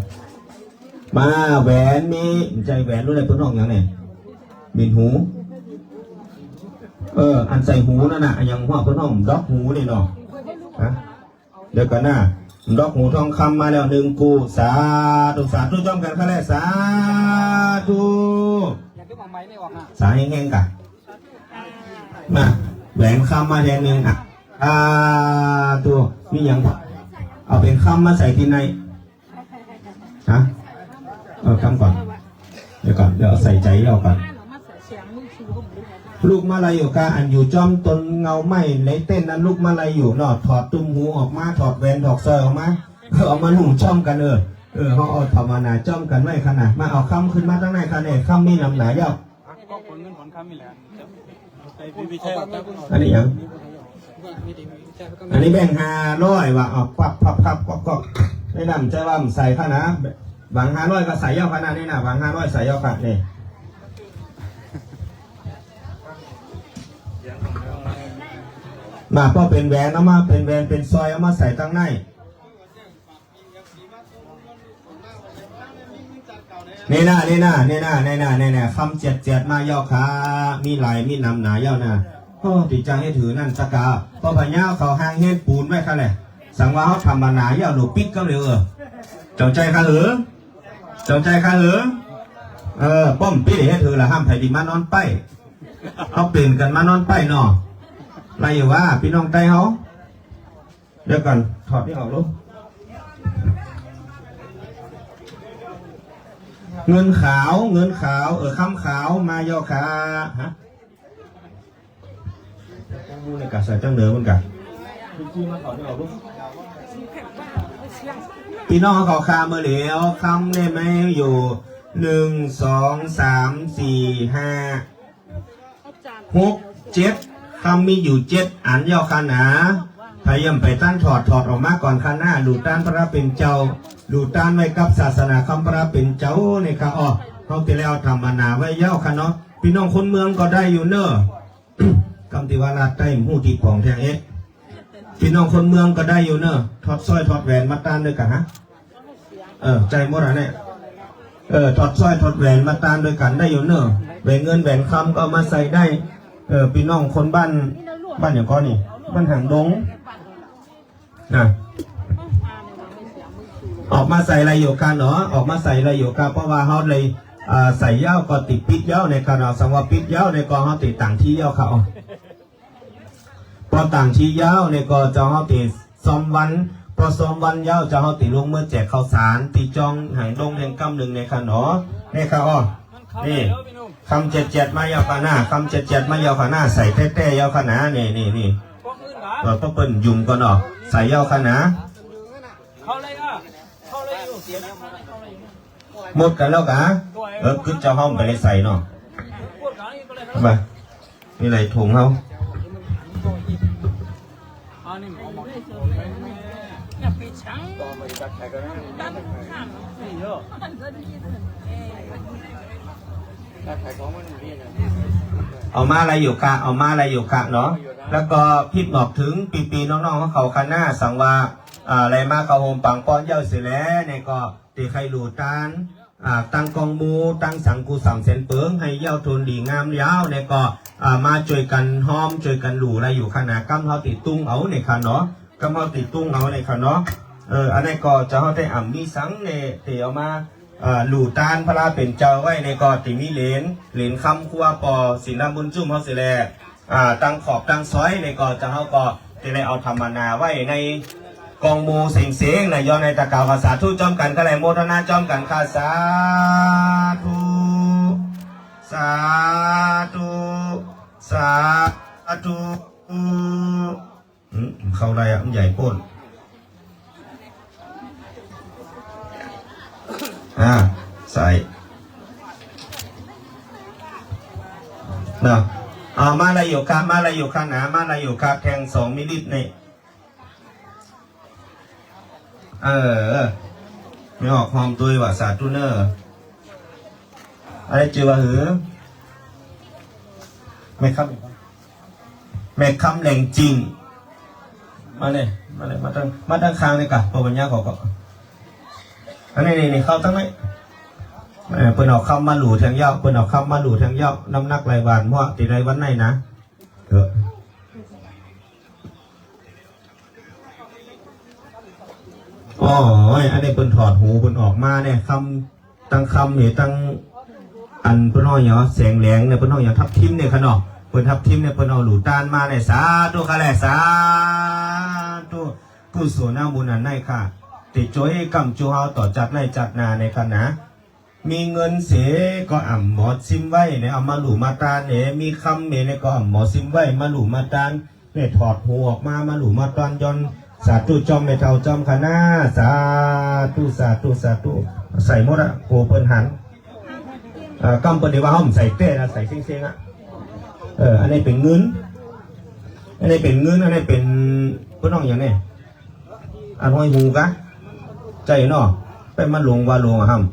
มา แหวนมี บ่ใจ้แหวน ฮู้ได้เปิ้นฮ้องหยังเนี่ย บิ่นหู เออ อันใส่หูนั่นน่ะ อะหยังว่าเปิ้นฮ้อง ดอกหูนี่เนาะ ฮะ เดี๋ยวก่อนนะ ดอกหูทองคำมาแล้วหนึ่งกู้ สาธุ สาธุ จ้อมกั๋นค่ะแล สาธุ สาแฮงๆ ก่ะ มา แหวนคำมาแท่งนึ่ง อ่ะ สาธุ มีหยัง เอาเป๋นคำมาใส่ตี้ใน ฮะ เออ คำก่อน เดี๋ยวก่อน เดี๋ยวใส่ใจ๋เย้าก่อน ลูกมาลัยอยู่ก่ะ อันอยู่จ้อมต้นเงาไม้ในเต็นท์นั้น ลูกมาลัยอยู่เนาะ ถอดตุ้มหูออกมา ถอดแหวน ถอดสร้อยออกมา เออ เอามานุ่งจ้อมกั๋น เออ เออ เฮาเอาภาวนาจ้อมกั๋นไว้ค่ะนะ มา เอาคำขึ้นมาตังในค่ะเนี่ย คำมีนำหนาเย้า อันนี้หยัง อันนี้แบงค์ห้าร้อยว่ะ เอา ปับ ปับ ปับ ก๊อก ก๊อก ในนั้นบ่ใจ้ว่าบ่ใส่ค่ะนะ บางห้าร้อยก็ใส่เย้าค่ะนะ นี่นะ บางห้าร้อยใส่เย้าค่ะ นี่ มา ป้อเป๋นแหวน เอามาเป๋นแหวน เป๋นสร้อย เอามาใส่ตังใน นี่นะ นี่นะ นี่นะ นี่นะ นี่นะ คำเจียดเจียดมาเย้าค่ะ มีหลาย มีนำหนาเย้านะ โอ้ ตี้จะหื้อหื้อนั่นสักกา ป้อพญาเขาห้างเฮ็ดปูนไว้ค่ะแหละ สังว่าเฮาภาวนาเย้า หลูปิดก็เลย เออ เจ้าใจ๋ค่ะหือ เจ้าใจ๋ค่ะหือ เออ ป้อมปิดหื้อหื้อละ ห้ามใผตี้มานอนใป๊ เฮาเป๋นกั๋นมานอนใป๊เนาะ ไรอยู่วะ ปี้น้องใต้เฮา เดี๋ยวก่อน ถอดนี่ออกลูก เงินขาว เงินขาว เออ คำขาว มาเย้าค่ะ ฮะ มูในกาใส่จังเหนือมันกะ ปี้น้องเขาคาเมื่อเหลียว คำเนี่ยมีอยู่ หนึ่ง สอง สาม สี่ ห้า หก เจ็ด คำมีอยู่เจ็ดอันเย้าค่ะนะ ใผย่ำไปตันถอด ถอดออกมาก่อนค่ะนะ หลู่ต้านพระเป๋นเจ้า หลู่ต้านไว้กับศาสนาคำพระเป๋นเจ้านี่ค่ะ อ้อ เฮาตี้แล้วภาวนาไว้เย้าค่ะเนาะ ปี้น้องคนเมืองก็ได้อยู่เน่อ กำตี้ว่าลาดใต้บ่ฮู้ตี้ป๋องแท้เอ๊ะ ปี้น้องคนเมืองก็ได้อยู่เน่อ ถอดสร้อยถอดแหวนมาต้านด้วยกั๋นฮะ เออ ใจ๋หมดอะเนี่ย เออ ถอดสร้อยถอดแหวนมาต้านด้วยกั๋นได้อยู่เน่อ แหวนเงินแหวนคำก็เอามาใส่ได้ เออ ปี้น้องคนบ้าน บ้านหยังก่อนี่ บ้านหางดง นะ ออกมาใส่อะไรอยู่กันเนาะ ออกมาใส่อะไรอยู่กัน เพราะว่าเฮาเลย อ่า ใส่เย้าก็ติดปิดเย้าในขณะ สังว่าปิดเย้าในก็เฮาติดต่างที่เย้าเขา ปอต่างตี้เย้าเนี่ยก็เจ้าเฮาติซ้อมวัน ปอซ้อมวันเย้าเจ้าเฮาติลงเมือแจกข้าวสารตี้จ้องหางดงแห่งกำนึ่งเนี่ยค่ะเนาะ เนี่ยค่ะอ้อ นี่ คำเจ็ดเจ็ดมาเย้าค่ะหน้า คำเจ็ดเจ็ดมาเย้าค่ะหน้า ใส่แต๊ๆ เย้าค่ะหน้า นี่ นี่ นี่ เออ ป้อเปิ้นหยุมก่อนเนาะ ใส่เย้าค่ะหน้า หมดกั๋นแล้วกา เออ กึ๊ดเจ้าเฮาบ่ได้ใส่เนาะ มา มีหลายถุงเฮา เอามาอะไรอยู่กะ เอามาอะไรอยู่กะเนาะ แล้วก็พิดบอกเถิงปี้ๆ น้องๆ ของเขาค่ะหน้า สังว่า อ่า อะไรมาเข้าโฮมปังป้อนเย้าเสียแล้วเนี่ยก็ ตี้ใค่หลู่ต้าน อ่า ตั้งกองหมู่ ตั้งสังกูสามแสนเปิง หื้อเย้าโทนดีงามยาวเนี่ยก็ อ่า มาจ้วยกั๋นฮ้อม จ้วยกั๋นหลู่อะไรอยู่ค่ะหน้า กำเฮาติตุ้งเอาเนี่ยค่ะเนาะ กำเฮาติตุ้งเอาเนี่ยค่ะเนาะ เออ อันนี้ก็เจ้าเฮาได้อ่ำมีสังเนี่ย ตี้เอามา อ่า หลู่ต้านพระเป๋นเจ้าไว้เนี่ยก็ตี้มีเหรียญ เหรียญคำครัวปอศีลบุญจุ่มเฮาเสียแล อ่า ตังขอบตังซอยเนี่ยก็เจ้าเฮาก็จะได้เอาธรรมนาไว้ในกองหมู่เสียงๆ นะ ย้อนในตะกล่าวก็สาธุจ้อมกั๋น ก็ได้โมทนาจ้อมกั๋นค่ะ สาธุ สาธุ สาธุ อืม เข้าได้อะ มันใหญ่โป้น อ่า ใส่ เนาะ อ่า มาลาโยคะ มาลาโยคะหนา มาลาโยคะแท่งสองมิลลิตรนี่ เออ ไม่ออกหอมตัวว่ะ สาธุเนอ อะไรจือว่าหือ ไม่ครับ แม่คำแหล่งจิ่ง มาเลย มาเลย มาตัง มาตังข้างนี่ก่ะ ป้อปัญญาเขาก็ อันนี้ นี่ นี่ เข้าตังนี้ เออ เปิ้นเอาคำมาหลู่แทงเย้า เปิ้นเอาคำมาหลู่แทงเย้า น้ำหนักหลายหว่าน เพราะว่าติดในวันไหนนะ เออ โอ้ย อันนี้เปิ้นถอดหูเปิ้นออกมาเนี่ย คำ ตังคำเนี่ย ตัง อันเปิ้นฮ้องหยัง แสงแหลงเนี่ย เปิ้นฮ้องหยัง ทับทิมเนี่ยค่ะเนาะ เปิ้นทับทิมเนี่ย เปิ้นเอาหลู่ต้านมาเนี่ย สาธุค่ะแล สาธุ กุศลบุญอันไหนค่ะ ติดจ้วยก้ำจูเฮาต่อจักรไหนจักรนาเนี่ยค่ะนะ มีเงินเสียก็อ่ำหมอซิมไว้เนี่ย เอามาหลู่มาต้านเนี่ย มีคำเนี่ย เนี่ยก็อ่ำหมอซิมไว้ มาหลู่มาต้าน เนี่ยถอดหูออกมา มาหลู่มาต้าน ย้อนสาธุจ้อมแม่เฒ่าจ้อมค่ะนะ สาธุ สาธุ สาธุ ใส่หมดอะ โกเปิ้นหัน เอ่อ ก้ำเปิ้นเดี๋ยวว่าเฮาใส่เต้นะ ใส่เซ้งๆ อะ เออ อันนี้เป๋นเงิน อันนี้เป๋นเงิน อันนี้เป๋น เปิ้นฮ้องหยังเนี่ย อันห้อยหูกะ ใจ้เนาะ ไปมาหลงว่าหลงอะฮั่ม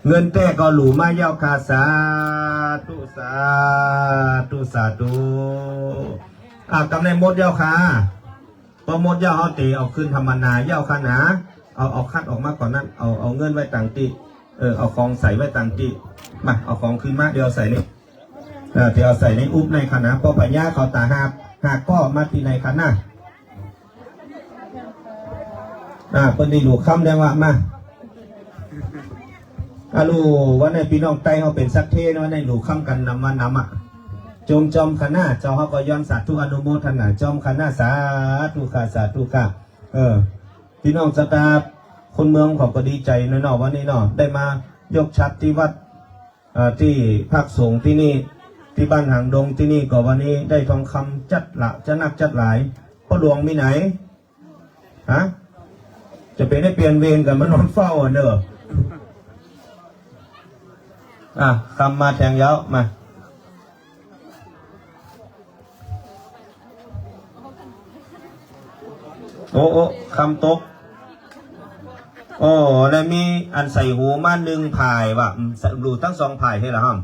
เงินแต๊ก็หลู่มาเย้าค่ะ สาธุ สาธุ สาธุ อ่ะ กำไรหมดเย้าค่ะ ปอหมดเย้าเฮาเต๋เอาคืนธรรมนาเย้าค่ะนะ เอา เอาคัดออกมาก่อนนั้น เอา เอาเงินไว้ตังตี้ เออ เอาของใส่ไว้ตังตี้ มา เอาของคืนมา เดี๋ยวเอาใส่นี่ เออ เดี๋ยวเอาใส่ในอุ๊บในค่ะนะ ป้อปัญญาเขาต๋าหาก หากก็มาตี้ในค่ะนะ อ่า เปิ้นได้หลู่คำแล้วอะ มา อะหลู่ วันนี้ปี้น้องใต้เฮาเป๋นสักเทเนาะ ได้หลู่คำกั๋นนำวันนำอะ จมจอมค่ะนะ เจ้าเฮาก็ย้อนสาธุอนุโมทนาจอมค่ะนะ สาธุค่ะ สาธุค่ะ เออ ปี้น้องสตาฟคนเมืองเขาก็ดีใจ๋เนาะ วันนี้เนาะ ได้มายกฉัตรตี้วัด เอ่อ ตี้พักสงฆ์ตี้นี่ ตี้บ้านหางดงตี้นี่ ก็วันนี้ได้ทองคำจัดละ จัดนักจัดหลาย ป้อหลวงมีไหน ฮะ จะเป๋นได้เปลี่ยนเวรกั๋นมานอนเฝ้าอะเน่อ อ่ะ คำมาแทงเย้า มา โอ้ โอ้ คำตก โอ้ แล้วมีอันใส่หูมานึ่งผ่ายว่ะ อืม ใส่หูตึงสองผ่ายใช่เหรอฮั่ม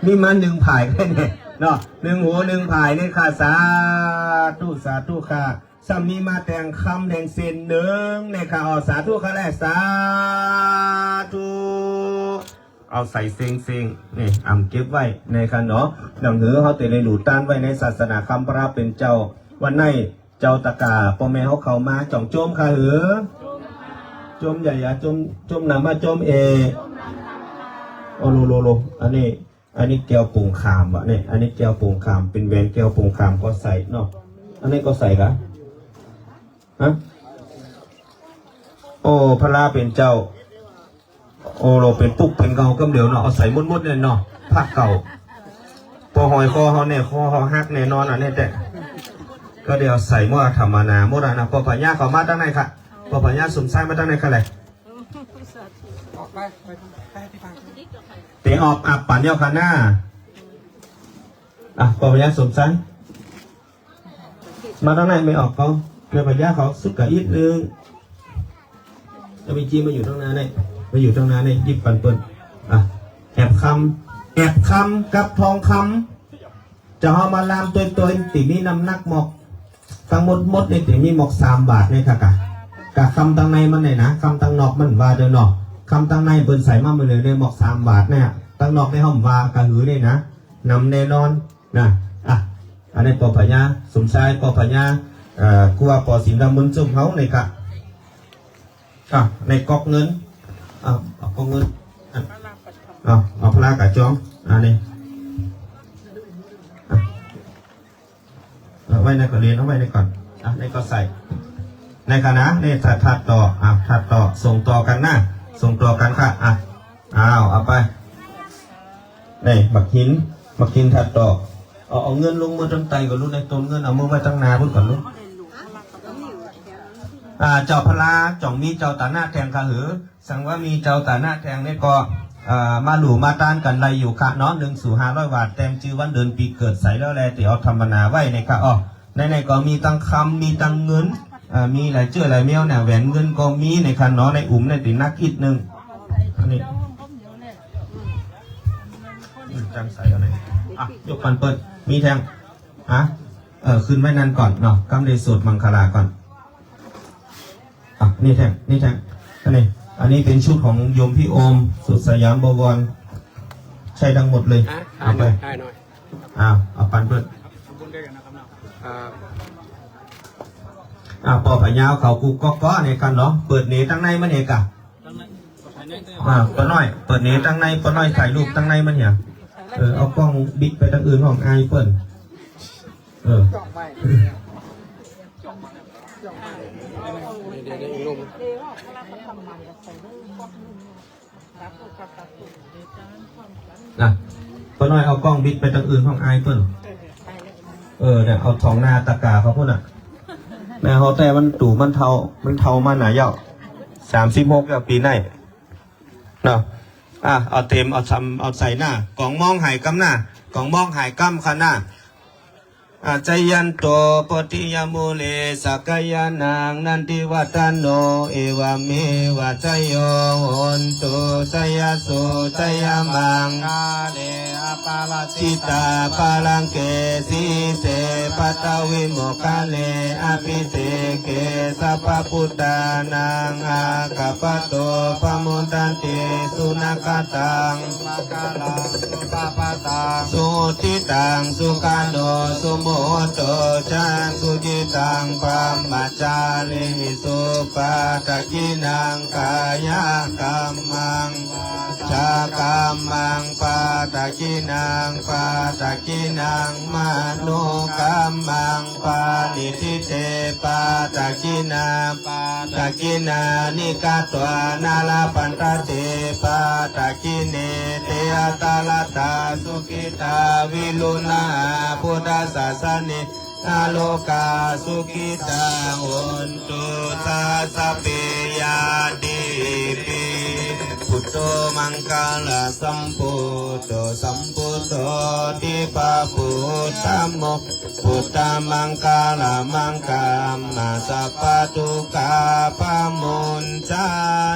มีมานึ่งผ่ายแค่นี้เนาะ นึ่งหูนึ่งผ่ายเนี่ยค่ะ สาธุ สาธุค่ะ ซ้ำมีมาแตงคำแดงเส้นนึ่งเนี่ยค่ะ อ๋อ สาธุค่ะแล สาธุ เอาใส่เซ้งๆ นี่ อ่ำเก็บไว้ในคันเนาะ หนังหือเฮาเต๋ได้หลู่ต้านไว้ในศาสนาคำพระเป๋นเจ้า วันไหนเจ้าตะกา ป้อแม่เฮาเข้ามา จ่องจมค่ะหือ จมใหญ่อะ จม จมหนำอะ จมเอ โอ้ โล โล โล อันนี้ อันนี้แก้วปงคามวะเนี่ย อันนี้แก้วปงคาม เป๋นแหวนแก้วปงคามก็ใส่เนาะ อันนี้ก็ใส่กะ ฮะ โอ้ พระเป๋นเจ้า โอ้ โล เป๋นปุ๊กเป๋นเก่ากำเดียวเนาะ เอาใส่หมดๆ เนี่ยเนาะ ผ้าเก่า ป้อหอยคอเฮาเนี่ย คอเฮาหักแน่นอนอะเนี่ย แต่ก็เดี๋ยวใส่หมดธรรมนาหมดอะนะ ป้อปัญญาเขามาตังไหนค่ะ ป้อปัญญาสมชายมาตังไหนค่ะแล ออกไป ไป ไป ไป ไป เต๋ออกอับปั๋นเย้าค่ะหน้า อ่ะ ป้อปัญญาสมชาย มาตังไหน ไม่ออกเขา แม่ปัญญาเขาสุดกะอิดนึ่ง จะไปจี้มาอยู่ตังหน้านี่ มาอยู่ตังหน้านี่ หยิบปันเปิ้น อ่ะ แอบคำ แอบคำกับทองคำ เจ้าเฮามาลามตวยๆ ตี้มีน้ำหนักหมอก ตังหมดหมดนี่ตี้มีหมอกสามบาทเนี่ยค่ะกะ กะคำตังในมันเนี่ยนะ คำตังนอกมันว่าเด้อเนาะ คำตังในเปิ้นใส่มาเมื่อเลยเนี่ยหมอกสามบาทเนี่ย ตังนอกได้ห้อมว่ากะหือเนี่ยนะ นำแน่นอน นะ อ่ะ อันนี้ป้อปัญญาสมชาย ป้อปัญญา เอ่อ ครัวป้อสินดำบุญจุ่มเฮาเนี่ยค่ะ อ่ะ ในก๊อกเงิน อ่ะ เอาก๊อกเงิน อ่ะ เอา เอาพระกะจอง อ่ะ นี่ อ่ะ เอาไว้ในก่อน เรียนเอาไว้ในก่อน อ่ะ ในก็ใส่ ในค่ะนะ นี่ถัด ถัดต่อ อ่ะ ถัดต่อ ส่งต่อกั๋นนะ ส่งต่อกั๋นค่ะ อ่ะ อ้าว เอาไป นี่ บักหิน บักหินถัดต่อ เอา เอาเงินลงเมื่อตังใต้ก่อนลูก ในต้นเงิน เอาเมื่อไว้ตังหน้าพุ้นก่อนลูก อ่า เจ้าพระ จ่องมีเจ้าต๋าหน้าแทงค่ะหือ สังว่ามีเจ้าต๋าหน้าแทงนี่ก็ อ่า มาหลู่มาต้านกั๋นได้อยู่ค่ะเนาะ นึ่งสูห้าร้อยบาท แตมจื้อวันเดือนปี๋เกิดใส่แล้วแล เต๋อเอาธรรมนาไว้เนี่ยค่ะ อ๋อ ในๆ ก็มีตังคำ มีตังเงิน อ่า มีหลายเจื้อหลายแมวเนี่ย แหวนเงินก็มีเนี่ยค่ะเนาะ ในอุ้มเนี่ยตี้นักอิดนึ่ง อันนี้ อืม จังใส่เอาไหน อ่ะ ยกปันเปิ้น มีแทง ฮะ เออ ขึ้นไว้นั่นก่อนเนาะ กำได้สวดมังคลาก่อน อ่ะ นี่แท่ง นี่แท่ง อันนี้ อันนี้เป๋นชุดของโยมพี่โอม สุดสยามบวร ใช่ทั้งหมดเลย อ่ะ เอาไป ถ่ายหน่อย เอา เอาปันเปิ้น อ่า อ่า ป้อพญาเขากู้ก๊อกก๊อเนี่ยกั๋นเนาะ เปิดเหนตังในมันเนี่ยก่ะ อ่า ป้อน้อย เปิดเหนตังใน ป้อน้อยถ่ายรูปตังในมันเนี่ย เออ เอากล้องบิดไปตังอื่นห้องอายเปิ้น เออ เดี๋ยวๆๆ อีกรูป นะ ป้อน้อยเอากล้องบิดไปตังอื่นห้องอายเปิ้น เออ เนี่ย เอาสองหน้าตะก๋าเขาพู้นน่ะ แม่เฮาแต่มันตู่มันเฒ่า มันเฒ่ามาหนาเย้า สามสิบหกแล้วปี๋ไหน้ เนาะ อ่ะ เอาเตรียม เอาซ้ำ เอาใส่หน้า ก๋องมองหายกำหน้า ก๋องมองหายกำข้างหน้า อา จายันโต โพธิยมูเล สักกายานัง นันทิวัฒโน เอวะเมวะ จาโย โหนตุ จายะสุ จายะมังคาเล อปาราจิตา ปาลังเก สีเส ปัตตวิโมคคาเล อภิเสเก สัพพพุทธานัง อาคัปปะโต ปะมุจจาติ สุนักขะตัง สุมังคลัง สุภาพะตัง สุหุติตัง สุขันโต สุมุตโต จะ สุจิตัง บรหมจาริ สุปาทากินัง กายะกัมมัง วาจากัมมัง ปาทากินัง ปาทากินัง มโนกัมมัง ปาณิทิเต ปาทากินา ปาทากินานิ กะตวา นะ ละพันทะเต ปาทากิเน เต อัตตะลัตตา สุขิตา วิรุฬหา พุทธศาสเน นะ โลกา สุขิตา โหนตุ สัสสะเป ญาติปิ พุทโธ มังคะละสัมพุทโธ สัมพุทโธ ทิพพะปุตตะโม พุทธัง มังคะละมัง คัมมา สัพพะทุกขา ปะมุจจา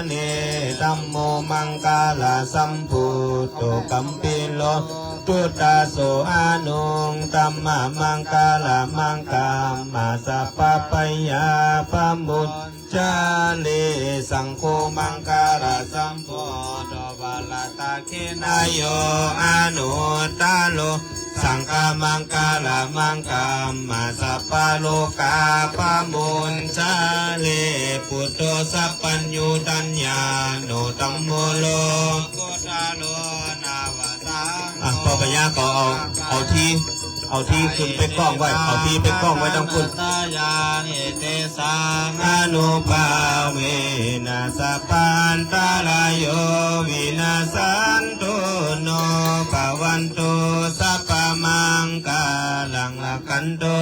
เน ธัมโม มังคะละสัมพุทโธ คัมภีโร พุทธะโส อนุตตมะ มังคะละมัง คัมมา สัพพะพยา ปะมุจจาเน สังโฆ มังคะละสัมพุทโธ วะระตะ ขิณาโย อนุตตะโร สังฆะ มังคะละมัง คัมมา สัพพะโรคา ปะมุจจาเน พุทโธ สัพพัญญู ธัญญานุ ธัมโม โลกุตตะโร นวสังโฆ อ่ะ ป้อพญาก็เอา เอาตี้ เอาตี้ขึ้นไปก้องไว้ เอาตี้ไปก้องไว้ตังพุ้น สายัง เอเต สังฆานุภาเวนะ สัพพันตะราโย วินัสสันตุ โน ภะวันตุ สัพพะมังคะลัง รักขันตุ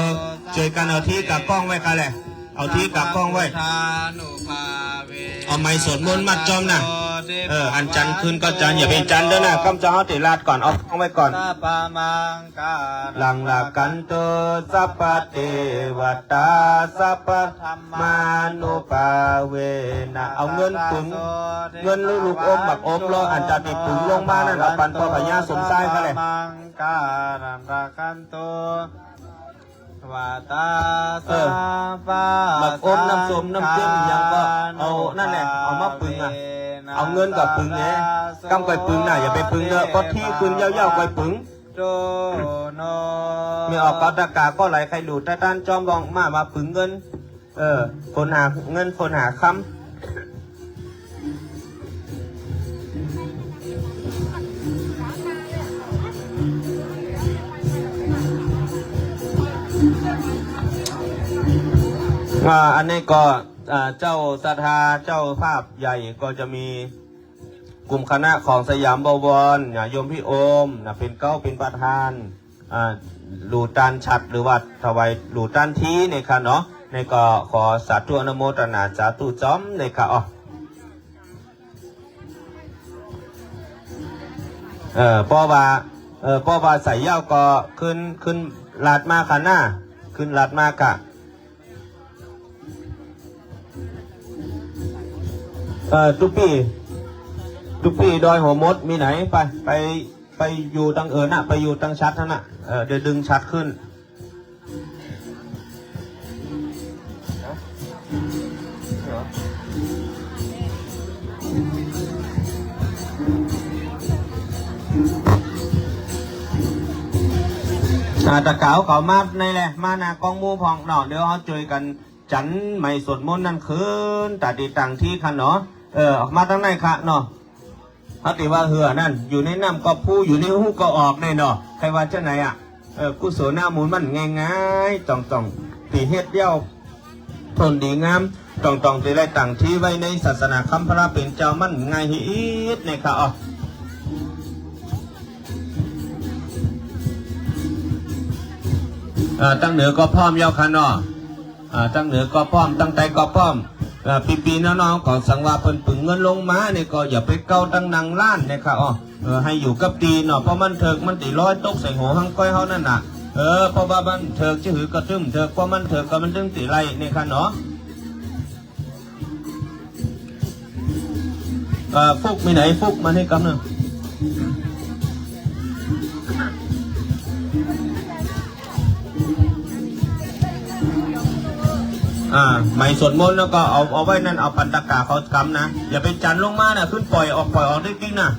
จ้วยกั๋นเอาตี้กะก้องไว้ก่ะแหละ เอาตี้กะก้องไว้ เอาไมค์สวดมนต์มัดจอมน่ะ เออ อันจันขึ้นก็จัน อย่าไปจันเต๊อะน่ะ ก้ำเจ้าเฮาเตะลาดก่อน เอาก้องไว้ก่อน สัพพะมัง ลัง รักขันตุ สัพพะเตวะตา สัพพะธัมมานุภาเวนะ เอาเงินปึง เงินลูกอมหมากอมลอ อันจะติดปึงลงมานั่น เอาปันป้อพญาสมชายเขาแหละ มังคะลัง รักขันตุ วะตา เออ สัพพะ หมากอม น้ำส้ม น้ำเต้ม สังฆานุภาเวนะ อย่างก็เอานั่นแหละ เอามาปึงอ่ะ เอาเงินกับปึงไง ก้ำก่อยปึงน่ะ อย่าไปปึงเต๊อะ พอตี้ขึ้นเย้าๆ ก่อยปึง โตโน ไม่ออกก็ตะก๋าก็ไหล ใครหลู่ตะตันจอมบ้องมา มาปึงเงิน เออ คนหาเงิน คนหาคำ อ่า อันนี้ก็ อ่า เจ้าศรัทธา เจ้าภาพใหญ่ก็จะมี กลุ่มคณะของสยามบวรน่ะ โยมพี่โอมน่ะ เป๋นเก๊า เป๋นประธาน อ่า หลู่ตานฉัตร หรือว่าถวายหลู่ตานทีเนี่ยค่ะเนาะ นี่ก็ขอสาธุอนุโมทนาสาธุจอมเนี่ยค่ะ อ๋อ เออ ป้อว่า เออ ป้อว่าใส่เย้าก็ขึ้น ขึ้นลาดมาค่ะหน้า ขึ้นลาดมาค่ะ เออ ตุ๊ปี้ ตุ๊ปี้ดอยหัวมดมีไหน ไป ไป ไปอยู่ตังเอิญน่ะ ไปอยู่ตังฉัตรนั่นน่ะ เออ เดี๋ยวดึงฉัตรขึ้น อ่า ตะก๋าวเขามาในแหละ มาหน้ากองหมู่พ่องเนาะ เดี๋ยวเฮาจ้วยกั๋น จันไหมสวดมนต์นั้นขึ้น ต๋ามตี้ตั้งตี้ค่ะเนาะ เออ ออกมาตังในค่ะเนาะ เฮาตี้ว่าเฮือนั้น อยู่ในน้ำก็พู อยู่ในฮูก็ออกแน่เนาะ ใผว่าจะไหนอะ เออ กุศลนามบุญมันง่ายๆ ต้องๆ ตี้เฮ็ดเดียว ผลดีงาม ต้องๆ ตี้ได้ตั้งตี้ไว้ในศาสนาคำพระเป๋นเจ้ามันง่ายฮีอิดเนี่ยค่ะ อ๋อ อ่า ตังเหนือก็พร้อมแล้วค่ะเนาะ อ่า ตังเหนือก็พร้อม ตังใต้ก็พร้อม อ่า ปี้ๆ น้องๆ ก็สังว่าเปิ้นปึงเงินลงมาเนี่ยก็อย่าไปเก๊าตังหนังร้านเนี่ยค่ะ อ๋อ เออ หื้ออยู่กับตี้เนาะ เพราะมันเถิกมันตี้ลอยตกใส่หัวหังก้อยเฮานั่นน่ะ เออ เพราะว่ามันเถิกจะหื้อกระตึ้มเถิก เพราะมันเถิกก็มันตึงตี้ไล่เนี่ยค่ะเนาะ เอ่อ ฟุกมีไหน ฟุกมานี่กำนึ่ง อ่า ไหมสวดมนต์แล้วก็เอา เอาไว้นั่น เอาปันตะก๋าเขากำนะ อย่าไปจันลงมานะ ขึ้นป่อยออก ป่อยออกได้จริงนะ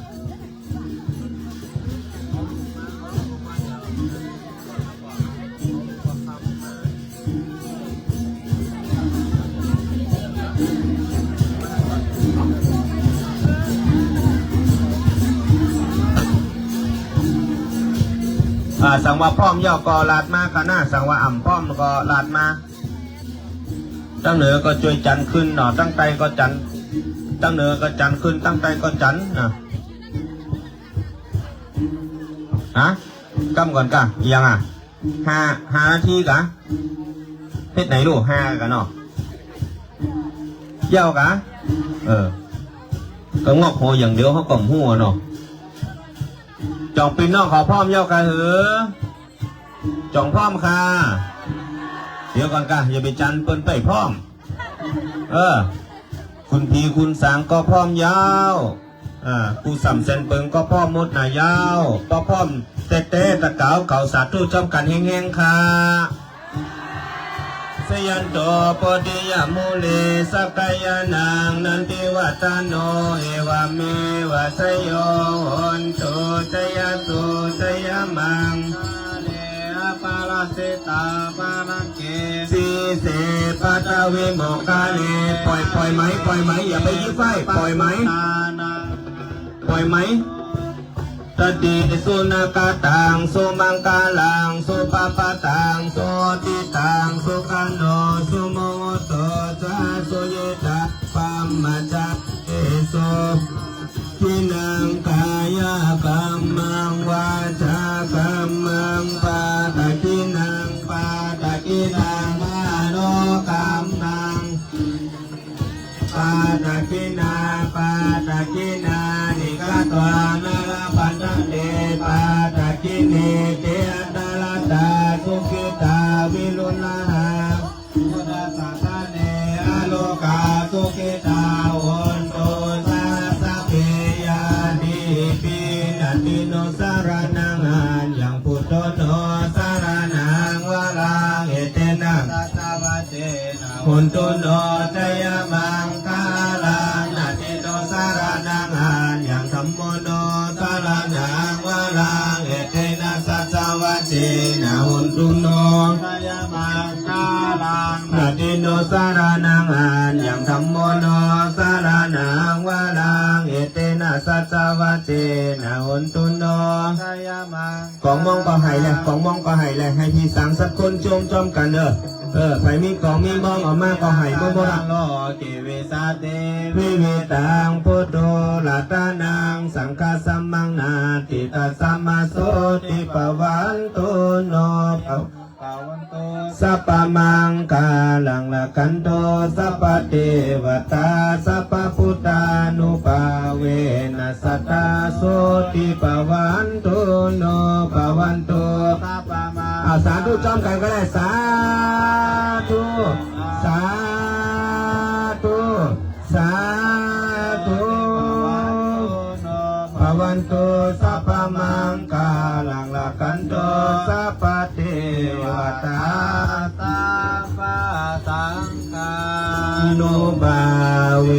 อ่า สังว่าพร้อมแล้วก็ลาดมาค่ะนะ สังว่าอ่ำพร้อมก็ลาดมา ตังเหนือก็จ้วยจันขึ้นเนาะ ตังใต้ก็จัน ตังเหนือก็จันขึ้น ตังใต้ก็จันนะ ฮะ กำก่อนก่ะ อีหยังอ่ะ ห้า ห้านาทีก่ะ เฮ็ดไหนลูก ห้าก่ะเนาะ เย้าก่ะ เออ ก็งอกหัวอย่างเดียวเขาก็ฮู้อะเนาะ จ่องปี้น้องเขาพร้อมเย้าก่ะหือ จ่องพร้อมค่ะ เดี๋ยวก่อนก่ะ อย่าไปจันเปิ้นไปพร้อม เออ คุณผีคุณสางก็พร้อมเย้า อ่า ปู่สามแสนเปิงก็พร้อมหมดนาเย้า พอพร้อมแต๊ๆ ตะก๋าวเขาสาธุจ้อมกั๋นแฮงๆ ค่ะ สะยันโต โพธิยมูเล สักกายานัง นันทิวัฏฏาโน เอวะเมวะ สะโย โหนตุ สะยะตุ สะยะมัง คาเล อปะราจิตา ภะระเก สีเส ปัตตวิโมกขะเล ป่อย ป่อยไหม ป่อยไหม อย่าไปอี้ไขว้ ป่อยไหม ป่อยไหม ตติ สุนาคะตัง สุมังคลัง สุภะพะตัง สุหุตติตัง สุขันโต สุมุหุตโต จะ สุยิตะ ปัมมะจะ เอสุ กินัง กายะกัมมัง วาจากัมมัง ปาตะกินัง ปาตะกินัง มโนกัมมัง ปาตะกินา ปาตะกินานิ กะตวา นะละพันทะเต ปาตะกิเน เต อันตะรัตตา สุขิตา วิรุฬหา พุทธัสสะ สะเน อโลกา สุขิตา โหนตุ สะ สะเป ญาติปิ นะติโน สะระณัง อัญญัง พุทโธ โน สะระณัง วะรัง เอเตนะ สัจจวัจเจนะ โหนตุ โน จะยะมังคะลัง นะติโน สะระณัง อัญญัง ธัมโม โน สะระณัง วะรัง เอเตนะ สัจจวัจเจนะ โหนตุ โน จะยะมังคะลัง นะติโน สะระณัง อัญญัง ธัมโม โน สะระณัง วะรัง เอเตนะ สัจจวัจเจนะ โหนตุ โน จะยะมัง ก๋องม่องก็ไหายแล ก๋องม่องก็ไหายแล หื้อผีสางสักคนจ้อมจ้อมกั๋นเน่อ เออ ใผมีก๋องมีม่องออกมาก็ไหายหมดหมดอะ โลเก เวสาเต วิวิตัง พุทโธ รัตตะนัง สังฆัสสะมัง นาทิ ตัสสะมา โสติ ภะวันตุ โน ภะวันตุ สัพพะมังคะลัง รักขันตุ สัพพะเทวะตา สัพพะพุทธานุภาเวนะ สะดา โสติ ภะวันตุ โน ภะวันตุ สัพพะมัง อ่า สาธุจ้อมกั๋นก็ได้ สาธุ สาธุ สาธุ ภะวันตุ สัพพะมังคะลัง รักขันตุ สัพพะเทวะตา สัพพะสังฆานุภาเว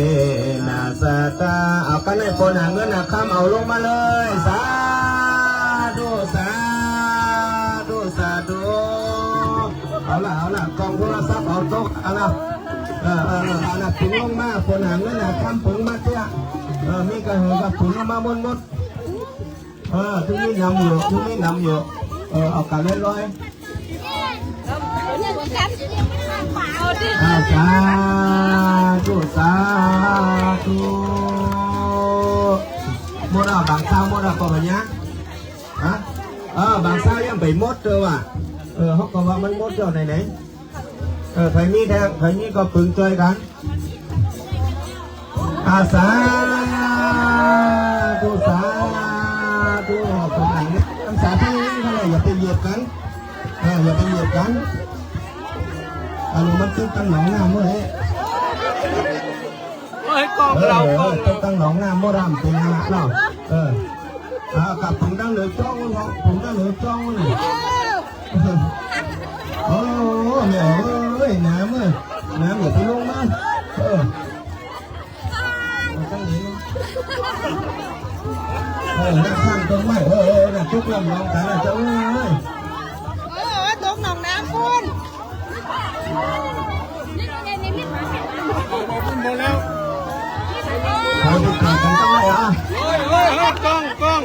นะ สะดา เอากั๋นเลย คนหาเงินหาคำ เอาลงมาเลย สาธุ สาธุ สาธุ กล่องโทรศัพท์เอาตก อะนะ เออ เออ เออ อะนะ ปึงลงมา คนหาเงินหาคำปึงมาเตี้ย เออ มีกระหือกระผึ่งมาหมดหมด เออ ตี้นี่นำอยู่ ตี้นี่นำอยู่ เออ เอากั๋นเรียบร้อย อ่า สาธุ สาธุ หมดแล้ว บางเจ้าหมดแล้วก็บ่าเยียะ ฮะ เออ บางเจ้ายังบ่หมดเต๊อะว่ะ เออ เฮาก็ว่ามันหมดแล้วไหนๆ เออ ใผมีแต๊ ใผมีก็ปึงจ้อยกั๋น อ่า สาธุ สาธุ คนไหนเนี่ย สาธุ อย่าไปเหยียบกั๋น เออ อย่าไปเหยียบกั๋น อะ มันตึกตังหนองน้ำเมื่อไหร่ เฮ้ย กล้อง เออ เรา เออ กล้อง เออ เรา ตึกตังหนองน้ำเมื่อรำเป็นงาเนาะ เออ อ่า กับผมตั้งเหนือจ้องเนาะ ผมตั้งเหนือจ้องนี่ โอ้โห แม่เอ้ย น้ำเอ้ย น้ำอย่าไปลงมา เออ มันต้องหนี เออ นั่งข้างต้นไม้ เออ เออ เออ น่ะ จุกลำลองกันน่ะ เจ้าเอ้ย เออ ตกหนองน้ำพุ้น หมดแล้ว ขอติดต่อกันต้องได้เหรอ เฮ้ย เฮ้ย เฮ้ย กล้อง กล้อง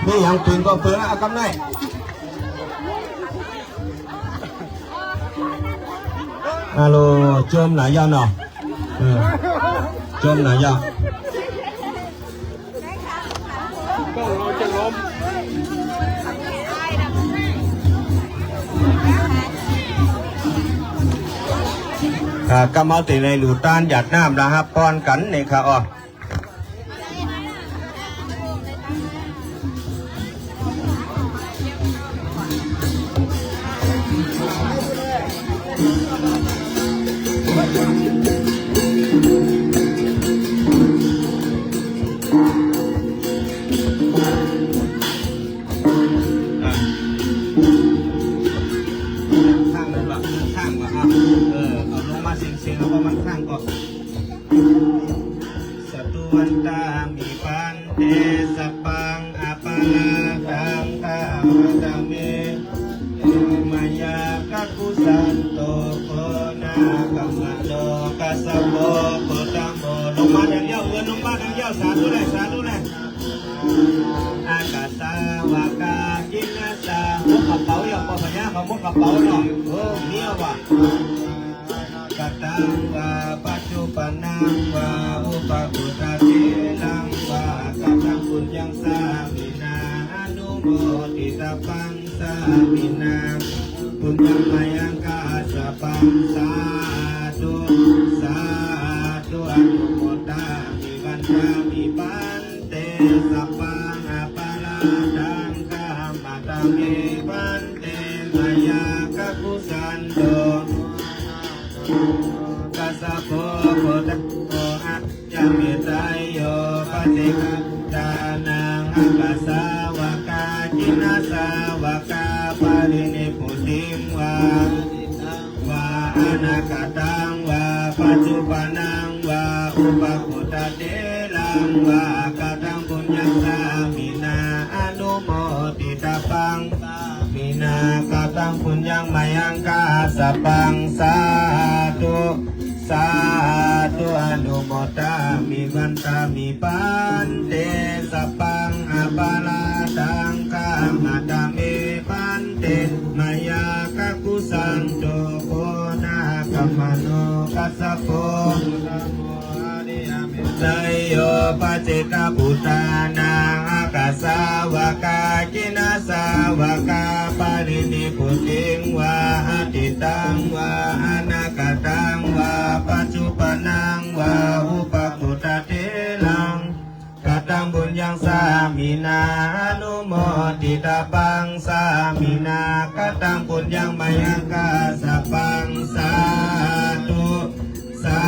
นี่ยังปืนก็ปืนละ เอากำไน ฮัลโหล โจมหน่อยย่อเนาะ เออ โจมหน่อยย่อ กล้องเราจะล้ม อ่า กำเอาตี้ในหลู่ตานหยาดน้ำนะครับ ป้อนกั๋นนี่ค่ะ อ้อ ข้างเลยบ่ ข้างบ่ อ่ะ เออ เอาลงมาเสียงๆ แล้วก็มันข้างก่อน สัตตุวันตามิ พันเต สัพพัง อปาราธัง ขมาตะเม มายา กักขุสันโต โกนา คัมมะโน คัสสะโพ โคตัมโม ลงมาแถวเดียว เอิ้นลงมาแถวเดียว สาธุเลย สาธุเลย อาคัสสะ วากา กิณฑัสสะ หมวกกระเป๋า อย่างปอพญาเขาหมวกกระเป๋าเนาะ เออ เนี่ยว่ะ กะตังวา ปัจจุปันนังวา อุปะกุตตะเถรังวา กะตัง ปุญญัง สามินา อนุโมทิตะปัง สามินา ปุญญัง มะยัง คัสสะปัง สาธุ สาธุ อนุโมทามิ วันทามิ พันเต สัพพัง อปาราธัง ขมาตะเม พันเต มายา กักขุสันโต คัสสะโพ โคตังโม อา ยะเมตตาโย ปัจเจกปุตตานัง อาคัสสะ วากา กิณฑัสสะ วากา ปะริณิพพุติง วา วา อนาคตัง วา ปัจจุปันนัง วา อุปะกุตตะเถรัง วา กะตัง ปุญญัง สามินา อนุโมทิตะปัง สามินา กะตัง ปุญญัง มะยัง คัสสะปัง สาธุ สาธุ อนุโมทามิ วันทามิ พันเต สัพพัง อปาราธัง ขมาตะเม พันเต มายา กักขุสันโต โกนา คัมมะโน คัสสะโพ ตาโย ปัจเจกปุตตานัง อาคัสสะ วากา กิณฑัสสะ วากา ปะริณิพพุติง วา อดีตัง วา อนาคตัง วา ปัจจุปันนัง วา อุปะกุตตะเถรัง กะตัง ปุญญัง สามินา อนุโมทิตะปัง สามินา กะตัง ปุญญัง มะยัง คัสสะปัง สาธุ สา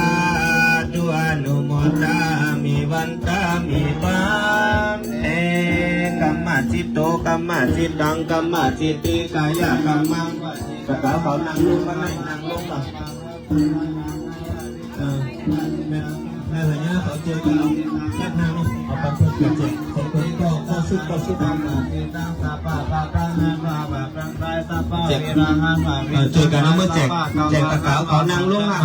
ธุ อนุโมทามิ วันทามิ พันเต กัมมะสิตโต กัมมะสิตัง กัมมะสิทธิ กายะกัมมัง กะตาเขานั่งลงมา นั่งลงมา เออ แม่น เออ เนี่ย เขาเจอกัน แค่ทาง เอาไปเพื่อแจก ใครคนก็ ก็ซุก ก็ซุก แจก เออ เจอกันนะ เมื่อแจก แจกตะกร้า เขานั่งลงอ่ะ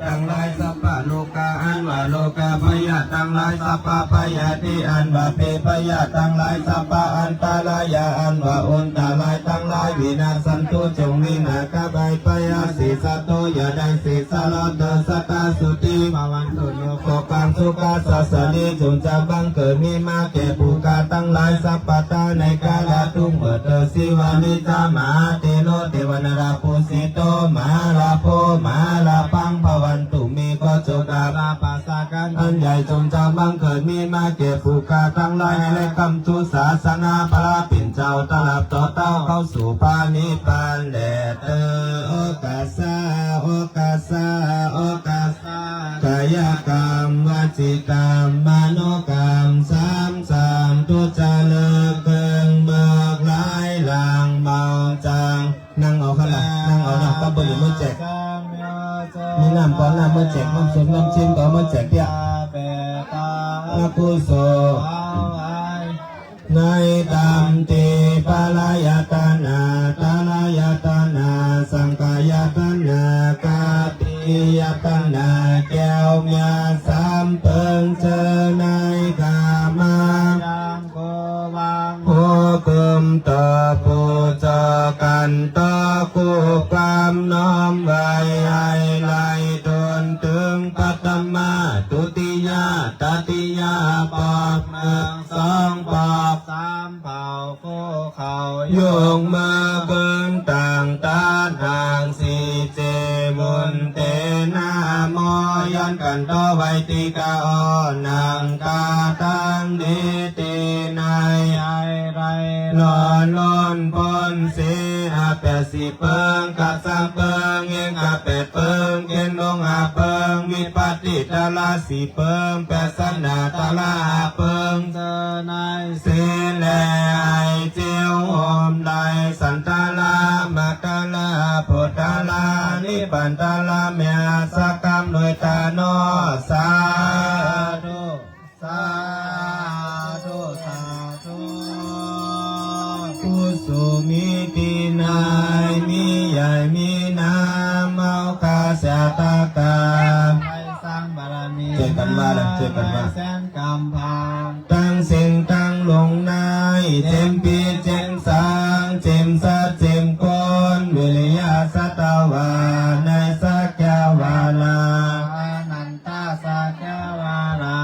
ตังหลาย สัพพะโรคา อันว่าโรคาพยาธิตังหลาย สัพพะพยาธิอันว่าเปรตพยาธิตังหลาย สัพพะอันตรายา อันว่าอันตรายตังหลาย วินาสสันตุ จงวินาศกลับไป ปะยาเสสะโต อย่าได้เศษเหลือเตื้อ สัตตา สุขี ภะวันตุ โยโค ภัง สุขัสสะ สันติ จงจะบังเกิดมีมาแก่ผู้ข้าตังหลาย สัพพะทา ในกาละครั้งเมื่อเตื้อ สีวะ นิจจา มหาเถโร เตวะ นารา ปูสิโต มหาลาโภ มหาลาภัง ภะวันตุ เม ขอโชคลาภ อันใหญ่จงจะบังเกิดมีมาแก่ผู้ข้าตังหลาย ในค่ำทุสาสนา พระผู้เป็นเจ้า ตราบต่อเต้าเข้าสู่พระนิพพานแลเตอ โอกัสสะ โอกัสสะ โอกัสสะ กายกรรม วจีกรรม มโนกรรม สามสาม ทุจริต เกิ่งเมือก หลายหลัง เบาจาง นั่งเอาขนาด นั่งเอานะ ก็บ่ได้มาแจก มีน้ำก็เอาน้ำมาแจก น้ำส้มน้ำชิมก็เอามาแจกเตี้ย อกุศล ในธรรมตี้พระรัตนะตรัย รัตนะสังฆรัตนะ คติรัตนะ แก้วเมียสามเปิง เจอในกามา ยังโกวัง ผู้กึมต่อผู้เจ้ากันต่อ คู่ความน้อมไหว้ ให้ไหลตนถึงปัตตมะ ทุติยะ ตติยะ ปอบเมือง สองปอบ สามเผ่า คู่เขา ยกมือขึ้นตั้งตา หางสีเจ วุนเตนะโม ย้อนกันต่อไหว้ตี้กาอ้อ นั่งกาตั้งดีตี้ใน ไอไร ร้อนร้อนพ้นเสีย แปดสิบเปิง กะสังเปิง เองกะแปดเปิง เกณฑ์ลงห้าเปิง วิปัสสิตละสี่เปิง แปดสนาตละห้าเปิง เจอใน สีแล ไอเจียวโหมไหล สันตละ มรรคตละ ผลตละ นิพพานตละ เมียสักกำด้วยตาเนาะ สาธุ สาธุ สาธุ กุศลมีตี้ไหน มีใหญ่มีน้ำ เมาคาเสียตากา ไปสร้างบารมี เจอกันว่าเลย เจอกันว่า แสนกำพัง ตังเสี้ยงตังหลงใน เจ็มปีเจ็มสาง เจ็มสัตว์เจ็มคน วิริยะสัตวา ในสักยาวาลา อนันตสักยาวาลา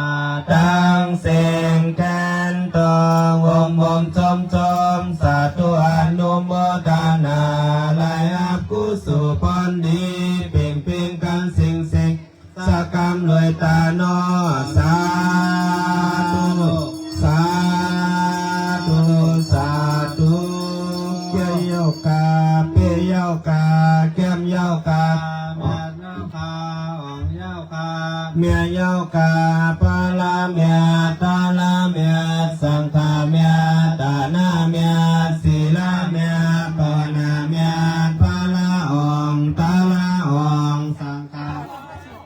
ตังเสี้ยงแขนตอง โอมโอมจอมจอม สาธุอนุโมทนา ไหลฮับกุศลผลดี เป่งเป่งกันเสี้ยงเสี้ยง สักกำด้วยตาเนาะ สาธุ สาธุ สาธุ เกี้ยวเย้ากา เป้เย้ากา แก้มเย้ากา เมียเย้ากา อ่องเย้ากา เมียเย้ากา พระเมีย ตระเมีย สังฆเมีย ตนะเมีย ศีลเมีย ภาวนาเมีย พระอ่อง ตระอ่อง สังฆ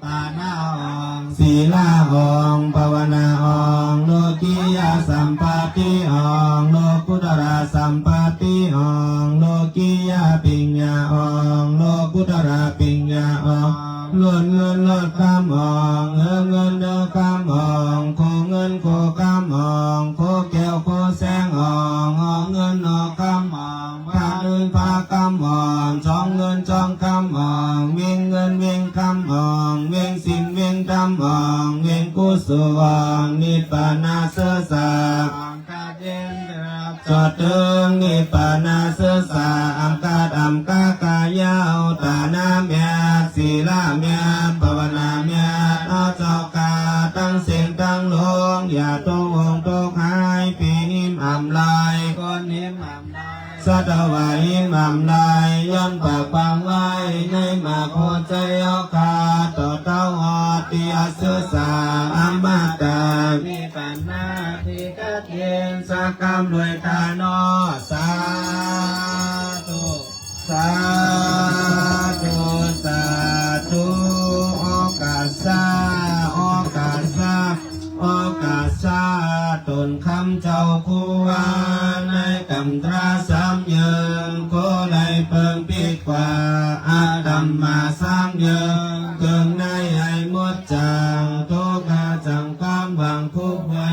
ตนะอ่อง ศีลอ่อง ภาวนาอ่อง โลกิยสัมปติอ่อง โลกุตระสัมปติอ่อง โลกิยปิญญาอ่อง โลกุตระปิญญาอ่อง ล้นเงินล้นกำอ่อง เออเงินเออกำอ่อง โคเงินโคกำอ่อง โคแก้วโคแสงอ่อง ออกเงินออกกำอ่อง พระเงินพระกำอ่อง จองเงินจองกำอ่อง เวียงเงินเวียงกำอ่อง เวียงศีลเวียงธรรมอ่อง เวียงกุศลอ่อง นิพพานาเสสา จอดเถิงนิพพานาเสสา อำกาดอำกากายาว ตนะเมีย ศีลเมีย ภาวนาเมีย เนาะเจ้ากา ตังเสี้ยงตังหลง อย่าตกองค์ตกหาย ปีหิมอำลาย คนหิมอำลาย สัตวาหิมอำลาย ย้อนปากปางไหว้ ในหมากหัวใจ๋เย้ากา ต่อเต้าฮอดตี้อเสสา อมตะ นิพพานาตี้เกิดเย็น สักกำด้วยตาเนาะ สาธุ สาธุ สาธุ โอกัสสะ คำเจ้าครูว่า ในกำตราสามเยิง ก็ได้เปิงปิดกว่า อาตมาสามเยิง เกิงในให้หมดจาง ทุกข์อาจังความหวังทุกข์ไว้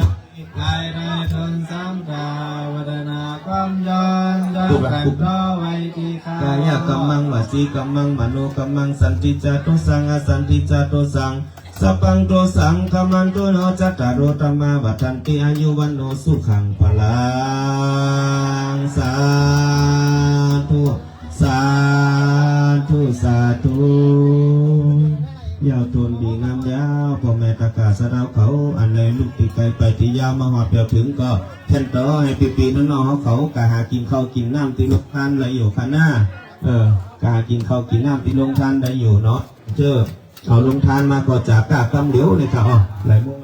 ภายในตนสามกา วัฒนาความย้อน ย้อนกันเพราะไว้ที่ข้า กายกัมมัง วจีกัมมัง มโนกัมมัง สันติจาตุสัง อสันติจาตุสัง สัพพังตุสัง ขมันตุโน จัตตาโร ธัมมา วัฑฒันติ อายุ วัณโณ สุขัง พลัง สาธุ สาธุ สาธุ ยาวโตนดีงามยาว ป้อแม่ตะก๋าสะเดาเขา อันใดลูกตี้ไก๋ไปตี้ยาวมาฮอดเปียวเถิงก็ แค่นต่อหื้อปี้ๆ น้องๆ เฮาเขา กาหากิ๋นข้าวกิ๋นน้ำตี้โฮงตานได้อยู่ค่ะนา เออ กาหากิ๋นข้าวกิ๋นน้ำตี้โฮงตานได้อยู่เนาะ เจ้อ เอาโฮงตานมาก็จากก้ากำเหลียวเลยค่ะ อ้อ หลายโมง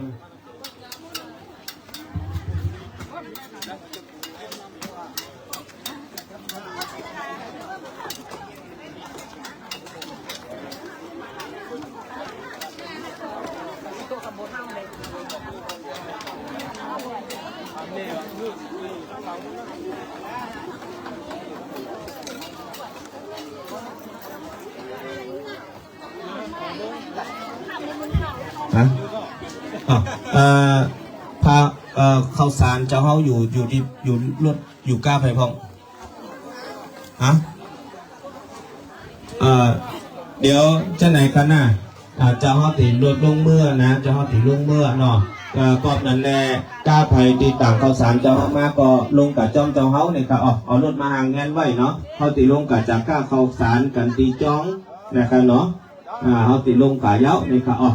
ฮะ อ๋อ เอ่อ พา เอ่อ ข้าวสารเจ้าเฮาอยู่ อยู่ตี้ อยู่รถ อยู่ก้าใผพ่อง ฮะ เอ่อ เดี๋ยวจะไหนกันน่ะ อ่า เจ้าเฮาตี๋ลดลงเมื่อนะ เจ้าเฮาตี๋ลงเมื่อเนาะ เอ่อ ก็นั้นแหละ ก้าใผตี๋ต่างข้าวสารเจ้าเฮามาก็ลงกับจ้อมเจ้าเฮาเนี่ยค่ะ เอา เอารถมาห่างแงนไว้เนาะ เฮาตี๋ลงกับจากก้าข้าวสารกั๋นตี๋จ้องนะคะเนาะ อ่า เฮาตี๋ลงกับเย้าเนี่ยค่ะ เอา